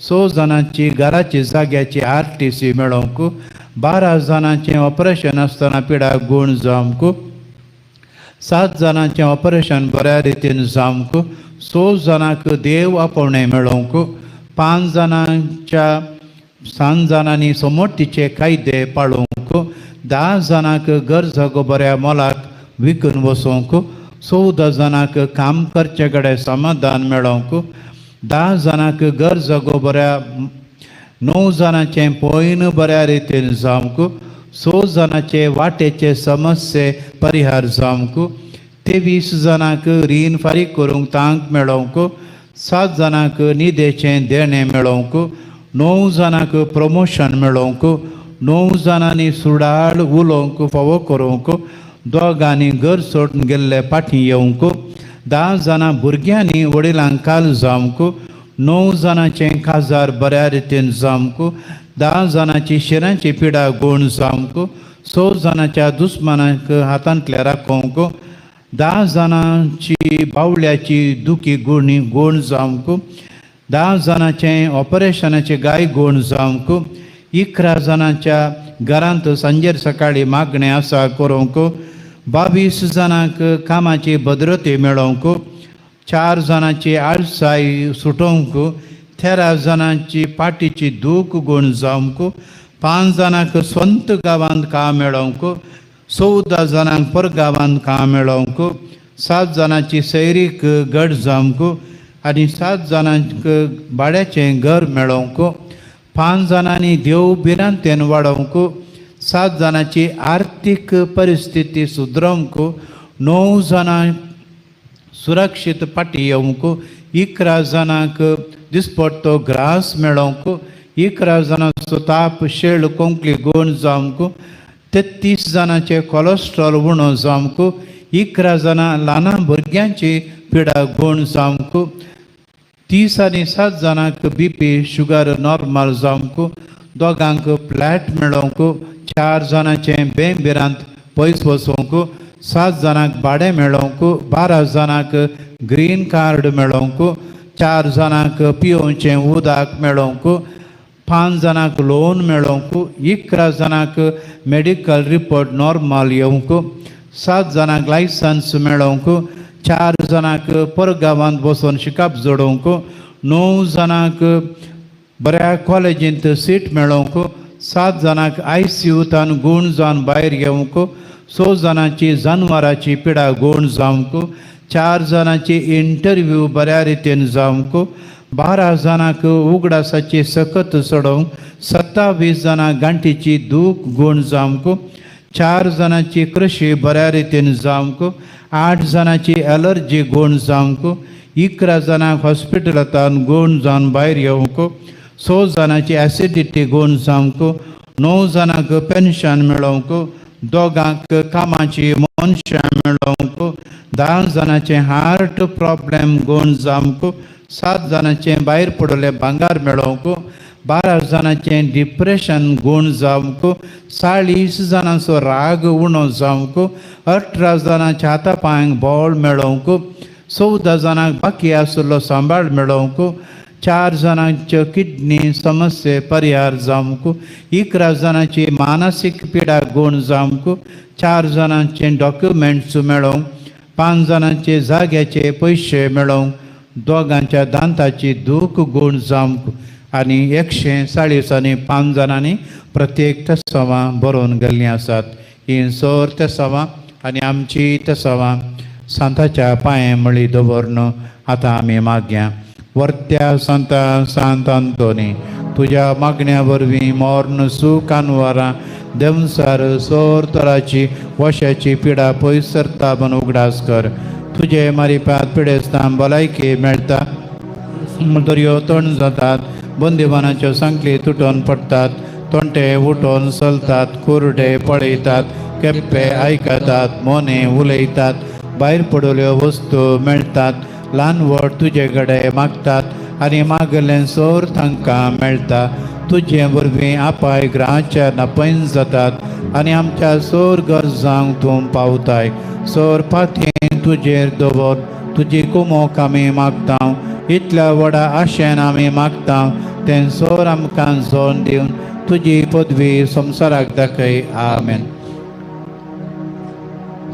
6 जाणांची घराची जाग्याची RTC मेळोवंक, 12 जाणांचें ऑपरेशन आसतना पिडा गूण जावंक, 7 जाणांचें ऑपरेशन बऱ्या रितीन जावंक, 6 जाणांक देव आपोवणें मेळोवंक, 5 जाणांच्या 7 जाणांनी समोरतीचे कायदे पाळोवंक, 10 जाणांक घर जागो बऱ्या मोलाक विकून वसोवंक, 14 जाणांक काम करचे कडेन समाधान मेळोवंक, 10 जाणांक घर जागो बऱ्या 9 जाणांचें पयन बऱ्या रितीन जावंक, 6 जाणांचे वाटेचे समस्ये परिहार जावंक, 23 जाणांक रीण फारीक करूंक तांक मेळोवंक, 7 जाणांक न्हिदेचें देणें मेळोवंक, 9 जाणांक प्रमोशन मेळोवंक, 9 जाणांनी सुडाळ उलोवंक फावो करूंक, 2 घर सोडून गेल्ले फाटीं येवंक, 10 जाणां भुरग्यांनी वडिलांक काल जावंक, 9 जाणांचें काजार बऱ्या रितीन जावंक, 10 जाणांची शिरांची पिडा गूण जावंक, 6 जाणांच्या दुस्मानांक हातांतले राखोवंक, 10 जाणांची बावल्याची दुखी गुणी गूण जावंक, 10 जाणांचें ऑपरेशनाचे गाय गूण जावंक, 11 जाणांच्या घरांत सांजेर सकाळी मागणें आसा करूंक, 22 जाणांक कामाची भद्रती मेळोवंक, 4 जाणांची आळसाय सुटोवंक, 13 जाणांची पाटीची दूख गूण जावंक, 5 जाणांक स्वंत गांवांत काम मेळोवंक, 14 जाणांक परगांवांत काम मेळोवंक, 7 जाणांची सैरीक गट जावंक आनी 7 जाणांक भाड्याचें घर मेळोवंक, 5 जाणांनी देव भिरांतेन वाडोवंक, 7 जाणांची आर्थीक परिस्थिती सुदरोवंक, 9 जाणांक सुरक्षीत फाटीं येवंक, 11 जाणांक दिसपट्टो ग्रास मेळोवंक, 11 जाणांचो ताप शेळ कोंकली गूण जावंक, 33 जाणांचें कोलेस्ट्रॉल उणो जावंक, 11 जाणां ल्हान भुरग्यांची पिडा गूण जावंक, 30 आनी 7 जाणांक BP sugar normal जावंक, 2 फ्लॅट मेळोवंक, 4 जाणांचें बें भिरांत पयस वचोवंक, 7 जाणांक भाडें मेळोवंक, 12 जाणांक ग्रीन कार्ड मेळोवंक, 4 जाणांक पियोवचें उदक मेळोवंक, 5 जाणांक लोन मेळोवंक, 11 जाणांक मेडिकल रिपोर्ट नॉर्मल येवंक, 7 जाणांक लायसन्स मेळोवंक, 4 जाणांक परगांवांत बसून शिकप जोडोवंक, 9 जाणांक बऱ्या कॉलेजींत सीट मेळोवंक, 7 जाणांक ICUतान गूण जावन भायर घेवंक, 6 जाणांची जानवराची पिडा गूण जावंक, 4 जाणांची इंटरव्यू बऱ्या रितीन जावंक, 12 जाणांक उगडासाची सकत चडोवंक, 27 जाणांक गांठीची दूख गूण जावंक, 4 जाणांची कृशी बऱ्या रितीन जावंक, 8 जाणांची एलर्जी गूण जावंक, 11 जाणांक हॉस्पिटलांत गूण जावन भायर येवंक, 6 जाणांची एसिडिटी गूण जावंक, 9 जाणांक पेन्शन मेळोवंक, 2 कामाची मनशां मेळोवंक, 10 जाणांचें हार्ट प्रॉब्लेम गूण जावंक, 7 जाणांचें भायर पडिल्लें भांगर मेळोवंक, 12 जाणांचें डिप्रेशन गूण जावंक, 40 जाणांचो राग उणो जावंक, 18 जाणांच्या हाता पांयांक बळ मेळोवंक, 14 जाणांक बाकी आशिल्लो सांबाळ मेळोवंक, 4 जाणांच्यो किडनी समस्ये परिहार जावंक, 11 जाणांची मानसीक पिडा गूण जावंक, 4 जाणांचे डॉक्युमेंट्स मेळोवंक, 5 जाणांचे जाग्याचे पयशे मेळोवंक, 2 दांताची दूख गूण जावंक आनी 140 आनी 5 जाणांनी प्रत्येक तेसांवां बरोवन गेल्लीं आसात. हीं सोर तेसांवां आनी आमची तेसांवां सांताच्या पांये मळी दवरन आतां आमी मागया. वर्त्या सांता सांत आंतोनी, तुज्या मागण्या वरवीं मोर्न सूख आनवारां देंवसार सोर तराची वशाची पिडा पयस सरता म्हूण उगडास कर. तुजे मारिपात पिडेस्तां भलायकी मेळटा, दर्यो तण जातात, बंदीवानाच्यो सांखळी तुटोन पडटात, तोंटे उठोन चलतात, कुरडे पळयतात, केप्पे आयकतात, मोने उलयतात, भायर पडलेल्यो वस्तू मेळटात, ल्हान व्हड तुजे कडेन मागतात आनी मागलें सोर तांकां मेळटा. तुजे वरवीं आपाय ग्रहाच्या नपैन जातात आनी आमच्या सोर गरजांक तूं पावताय. सोर पातयेन तुजेर दवर तुजी कुमोक आमी मागता, इतल्या व्हडा आशेन आमी मागता तें सोर आमकां जोन दिवन तुजी पदवी संवसाराक दाखय. आमेन.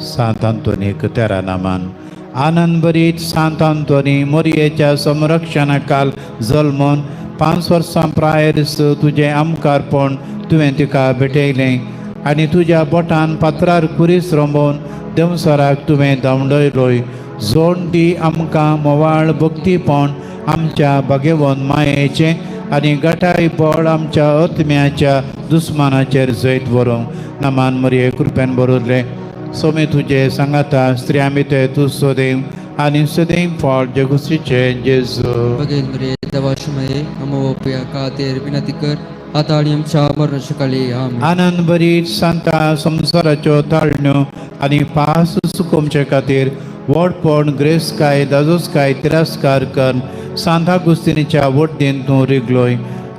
सांत आंतोनीक तेरा नामान आनंद भरीत सांत आंतोनी, मोरयेच्या संरक्षणाकाल जल्मून 5 वर्सां प्रायर तुजें आमकारपण तुवें तिका भेटयलें आनी तुज्या बोटान पात्रार कुरीस रोंबोवन देंवसराक तुवें धांवडयलोय. जोड दी आमकां मोवाळ भक्तीपण आमच्या भागेवन मायेचें आनी गटाय बळ आमच्या आत्म्याच्या दुस्मानाचेर जैत व्हरूंक. नामान मरये कृपेन बरोवलें सोमे तुजे सांगाता, स्त्रियां भितर तूं सदैव आनी सदैव फळ जगुसीचें जेजू. बघेल मरे देवाशमये अमोपया खातीर विनंती कर आता आनी आमच्या मरणाच्या काळी. आमेन. आनंद भरीत सांता, संवसाराच्यो ताळण्यो आनी पास सुकोवचे खातीर व्हडपण ग्रेसकाय दाजोसकाय तिरस्कार कर सांता गुस्तिनीच्या वड्डीन तूं रिगलोय.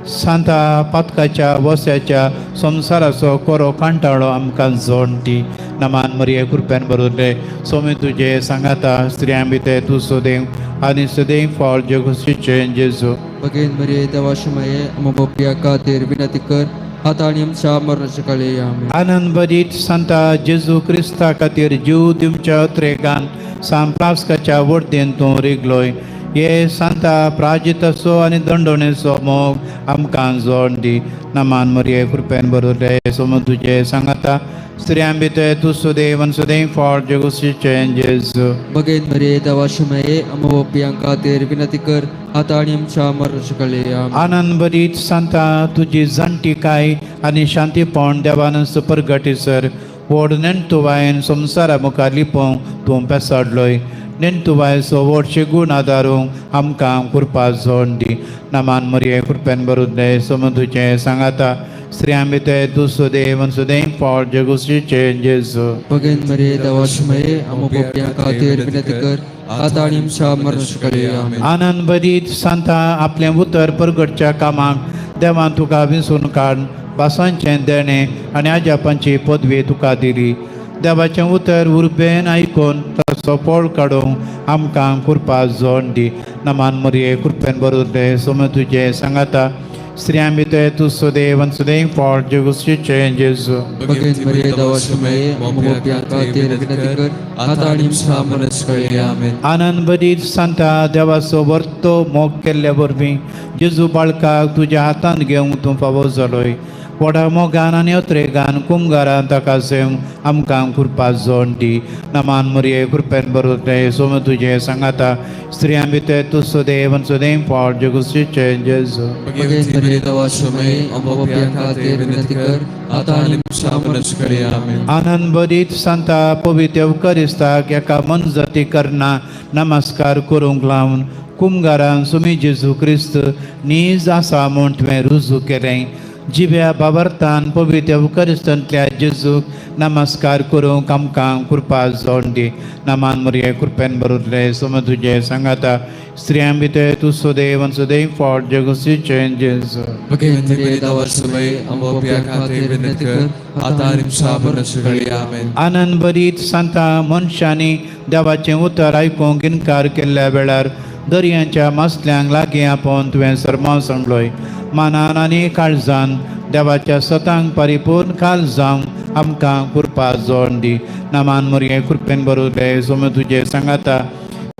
सांता पातकाच्या वस्याच्या संवसाराचो कोरो कांटाळो आमकां जोड दी. नमान मरये कृपेन बरोवले सोमी तुजे सांगाता, स्त्रियां भितर तूं सदैव आनी सदैव फळ जगुसीचें जेजू. बघेल मरे देवाशमये अमोपया खातीर विनंती कर आता आनी आमच्या मरणाच्या काळी. आमेन. आनंद भरीत सांता, जेजू क्रिस्ता खातीर जीव दिवच्या अत्रेगान सांप्रास्काच्या वर्देन तूं रिगलोय. हे सांता प्राजिताचो आनी दंडणेचो मोग आमकां जोड दी. नमान मरये कृपेन बरोवले सोम तुजे सांगाता, स्त्रियां भितर तूं सदैव आनी सदैव फळ जगुसीचें जेजू. बघेल मरे देवाशमये अमोपया खातीर विनंती कर आता आनी आमच्या मरणाच्या काळी. आमेन. आनंद भरीत सांता, तुजी जाणटीकाय आनी शांतीपण देवान सुपरगटीसर व्हड नेणतुवायन संवसारा मुखार लिपोवंक तूं पेसाडलोय. नेणतुवायचो व्हडशे गूण आदारूंक आमकां कृपा जोड दी. नामान मरये कृपेन बरोवले सम तुजें सांगाता, स्त्रियां भितर तूं सदैव आनी सदैव फळ जगुसीचें जेजू. बघेल मरे देवाशमये अमोपया खातीर विनंती कर आता आनी आमच्या मरणाच्या काळी. आमेन. आनंद भरीत सांता, आपलें उतर परगटच्या कामाक देवान तुका विंचून काड भासांचें देणें आनी आजापांची पदवी तुका दिली. देवाचें उतर उर्बेन आयकून ताचो पोळ काडूंक आमकां कृपा जोड दी. नमान मरये कृपेन बरोवले सोम तुजें सांगाता, स्त्रियां भितर तूं सदैव आनी सदैव फळ जगुसीचें जेजू. बघेल मरे देवाशमये अमोपया खातीर विनंती कर आता आनी आमच्या मरणाच्या काळी. आमेन. आनंद भरीत सांता, देवाचो वर्तो मोग केल्ल्या वरवीं जेजू बाळकाक तुज्या हातांत घेवंक तूं फावो जालोय. व्हडा मोगान आनी अत्रेगान कुमगारान ताका सेवंक आमकां कृपा जोड दी. नमान मरये कृपेन बरोवले सोम तुजें सांगाता, स्त्रियां भितर तूं सदैव आनी सदैव फळ जगुसीचें जेजू. बघेल मरे देवाशमये अमोपया खातीर विनंती कर आता आनी आमच्या मरणाच्या काळी. आमेन. आनंद भरीत सांता, पवित्र क्रिस्ताक एका मनजाती करना नमस्कार करूंक लावन कुमगारान सुमी जेजू क्रिस्त नीज आसा म्हूण तुवें रुजू केलें. जिव्या बाबर्तान पवित्र क्रिस्तांतल्या जेजूक नमस्कार करूंक आमकां कृपा जोड दी. नमान मरये कृपेन बरोवले सम तुजें सांगाता, स्त्रियां भितर तूं सदैव आनी सदैव फळ जगुसीचें जेजू. बघेल मरे देवाशमये अमोपया खातीर विनंती कर आता आनी आमच्या मरणाच्या काळी. आमेन. आनंद भरीत सांता, मनशांनी देवाचें उतर आयकूंक इनकार केल्ल्या वेळार दर्यांच्या मासल्यांक लागीं आपोवन तुवें सरमाव सांगलोय. मानान आनी काळजान देवाच्या सतांक परिपूर्ण काल जावंक आमकां कृपा जोड दी. नामान मोरये कृपेन बरोवले सोम तुजे सांगाता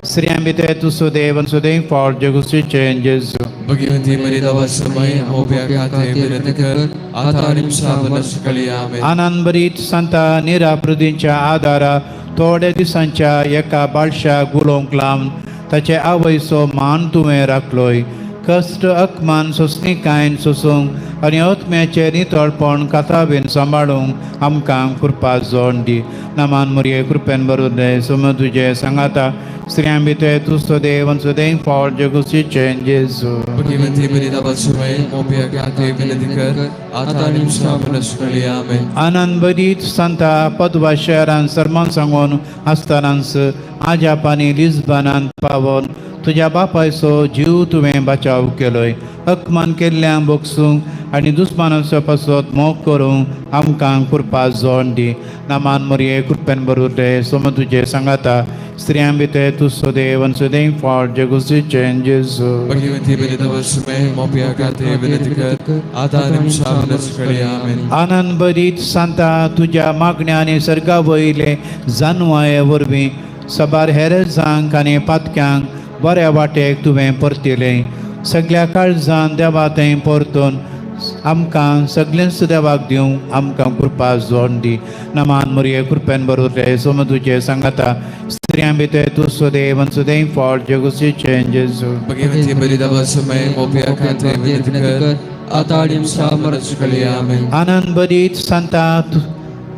स्त्रियां भितर तूं सुदैव आनी सुदैव फळ जगुसीचें जेजू. भगवती मरियम समय मोप्या खातीर विनंती कर आता निमशा मरणाच्या आमेन. आनंद भरीत सांता निराप्रदींच्या आदारा थोड्या दिसांच्या एका बाळशाक उलोवंक लावन ताचे आवयचो मान तुवें राखलोय. कश्ट अकमान सोंसणीकायन सोसूंक आनी आत्म्याचें नितळपण काताबीन सांबाळूंक आमकां कृपा जोड दी. नामान मोरये कृपेन बरोवले सोम तुजें सांगाता स्त्रियां भितर तूं सदैव आनी सदैव फळ जगुसीचें जेजू. भगवती मरियम समय मोप्या खातीर विनंती कर आता निमशा मरणाच्या आमेन. आनंद भरीत सांता पदवा शहरान सरमान सांगून आसतनाच आजापानी लिस्बनान पावोन तुज्या बापायचो जीव तुवें बचाव केलोय. अकमान केल्ल्यांक भोगसूंक आनी दुस्मानाचो पासत मोग करूंक आमकां कृपा जोड दी. नामान मोरये कृपेन बरोवले सोम तुजें सांगाता स्त्रियां भितर तूं सदैव आनी सदैव फळ जगुसीचें जेजू. भगवती मरियम समय मोप्या खातीर विनंती कर आता निमशा मरणाच्या आमेन. आनंद भरीत सांता तुज्या मागण्या आनी सर्गा वयले जानवाये वरवीं सबार हेरजांक आनी पातक्यांक बऱ्या वाटेक तुवें परतिलें. सगल्या काळजान देवा थंय परतून आमकां सगळेंच देवाक दिवंक आमकां कृपा जोड दी. नामान मोरये कृपेन बरोवले सोम तुजें सांगाता स्त्रियां भितर तूं सदैव आनी सदैव फळ जगुसीचें जेजू. भगवती मरियम समय मोप्या खातीर विनंती कर आता निमशा मरणाच्या आमेन. आनंद भरीत सांता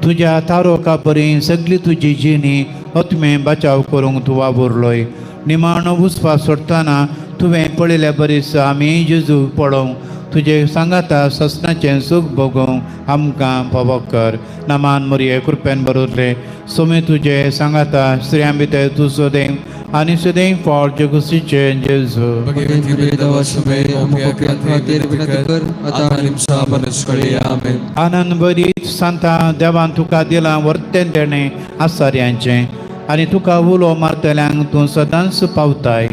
तुज्या तारोका परी सगली तुजी जिणी आत्मे बचाव करूंक तूं वावुरलोय. निमाणो उस्वास सोडटना तुवें पळयल्या बरीच आमी जेजू पळोवंक तुजे सांगाता ससनाचें सूख भोगोवंक आमकां फावो कर. नामान मोरये कृपेन बरोवले सोमे तुजे सांगाता स्त्रियां भितर तूं सदैव आनी सदैव फळ जगुसीचें जेजू. भगवती मरियम समय मोप्या खातीर विनंती कर आता निमशा मरणाच्या आमेन. आनंद भरीत सांता देवान तुका दिलां वर्तें देणें आसाऱ्यांचें आनी तुका उलो मारतल्यांक तूं सदांच पावताय.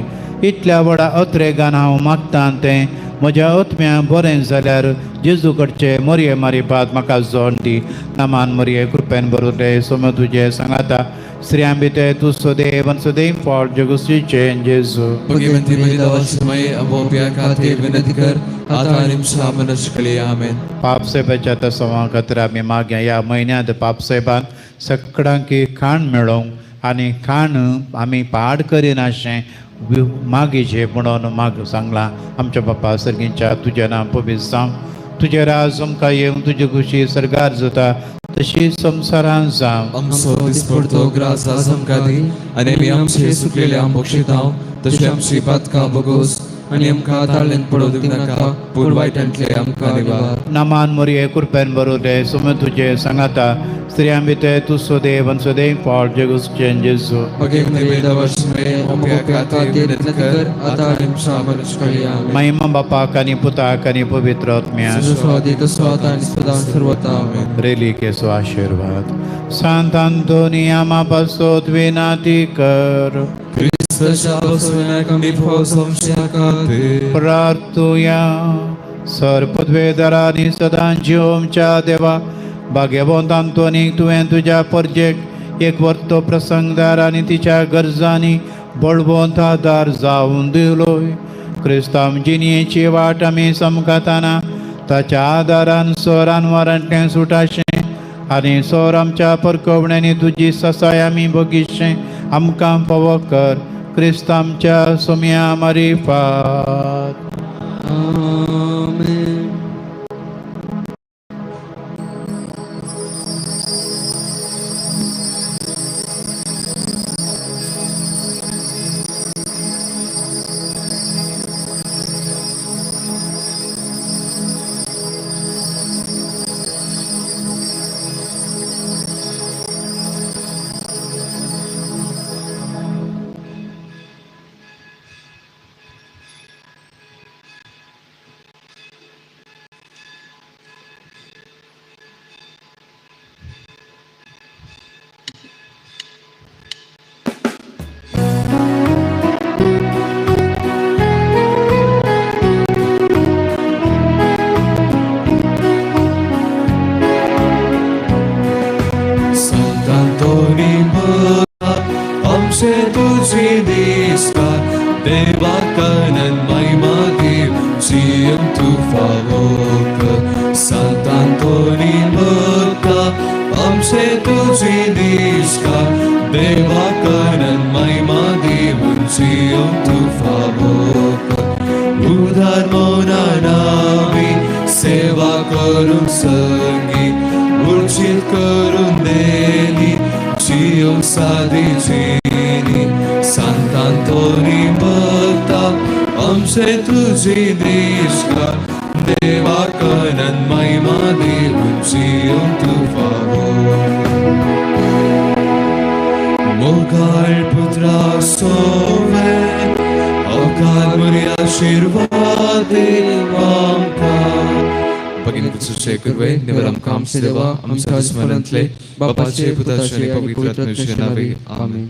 इतल्या व्हडा अत्रेगान हांव मागतां तें म्हज्या आत्म्या बरें जाल्यार जेजू कडचे मोरये मारिपात म्हाका जोड दी. नामान मोरये कृपेन बरोवले सोम तुजें सांगाता स्त्रियां भितर तूं सदैव आनी सदैव फळ जगुसीचें जेजू. भगवती मरियम समय मोप्या खातीर विनंती कर आता निमशा मरणाच्या आमेन. पापसाहेबाच्या तसवा खातीर आमी मागया. ह्या म्हयन्यांत पापसाहेबान सगळ्यांक खाण मेळोवंक आनी खाण आमी पाड करिनाशें मागीचे म्हणून माग सांगलां. आमच्या बापा सर्गींच्या तुजें नांव पवित्र जावं, तुजें राज आमकां येवं, तुजी खुशी सर्गार जाता तशी संवसारांत जावं. आमचो दिसपडतो ग्रास आज आमकां दी आनी आमी आमचे सुकलेले आम बक्षितांव तशें आमची पातकां बगोस आनी आमकां ताळ्यान पडोवंक दिवनाका पूण वायटांतले आमकां निवार. नामान मोरये कृपेन बरोवले सोम तुजें सांगाता स्त्रियां भितर तूं सदैव आनी सदैव फळ जगुसीचें जेजू. भगवती मरियम समय मोप्या खातीर विनंती कर आता निमशा मरणाच्या आमेन. महिमा बापाक आनी पुताक आनी पवित्र आत्म्याक. स्वादी तसो आता आनी सदां सर्वता आमेन. रेलिकेचो आशीर्वाद सांत आंतोनिया पासत विनाती कर. क्रिस्तच्या बसवण्याक संशया खातीर. प्रार्थुया. सर पदवेदारांनी सदां जिवोमच्या देवा भाग्यवंत आंतोनीक तुवें तुज्या परजेक एक वर्तो प्रसंगदार आनी तिच्या गरजांनी बळवंत आदार जावन दिलोय. क्रिस्तांव जिणयेची वाट आमी समकाताना ताच्या आदारान सोरान वारांतलें सुटाशें आनी सोर आमच्या परकवण्यांनी तुजी ससाय आमी बगीशें आमकां फावो कर. क्रिस्त आमच्या सोम्या मारिफात. आमेन. सांतांतोनी भक्ता आमचे तुझी दिसता देवा कनन महिमा देव जियम तू फावोक सांतांतोनी भक्ता आमचे तुझी दिसता देवा कनन महिमा देव जियम तू फावोक उदार मौना नावी सेवा करून संगी उर्जित करून देली जियो सादी जिनी सांतांतोनी भक्ता आमचे तुझी दिसका देवा कनन महिमा देऊन जियो तू फावो मोगाळ पुत्रा सोवे अवकार मुरी आशीर्वाद आमकां. भगिनी पुत्रचे कृपे निवर आमकां आमचे देवा आमच्या स्मरणांतले बापाचे पुताचे आणि पवित्र आत्म्याचे नावे. आमेन.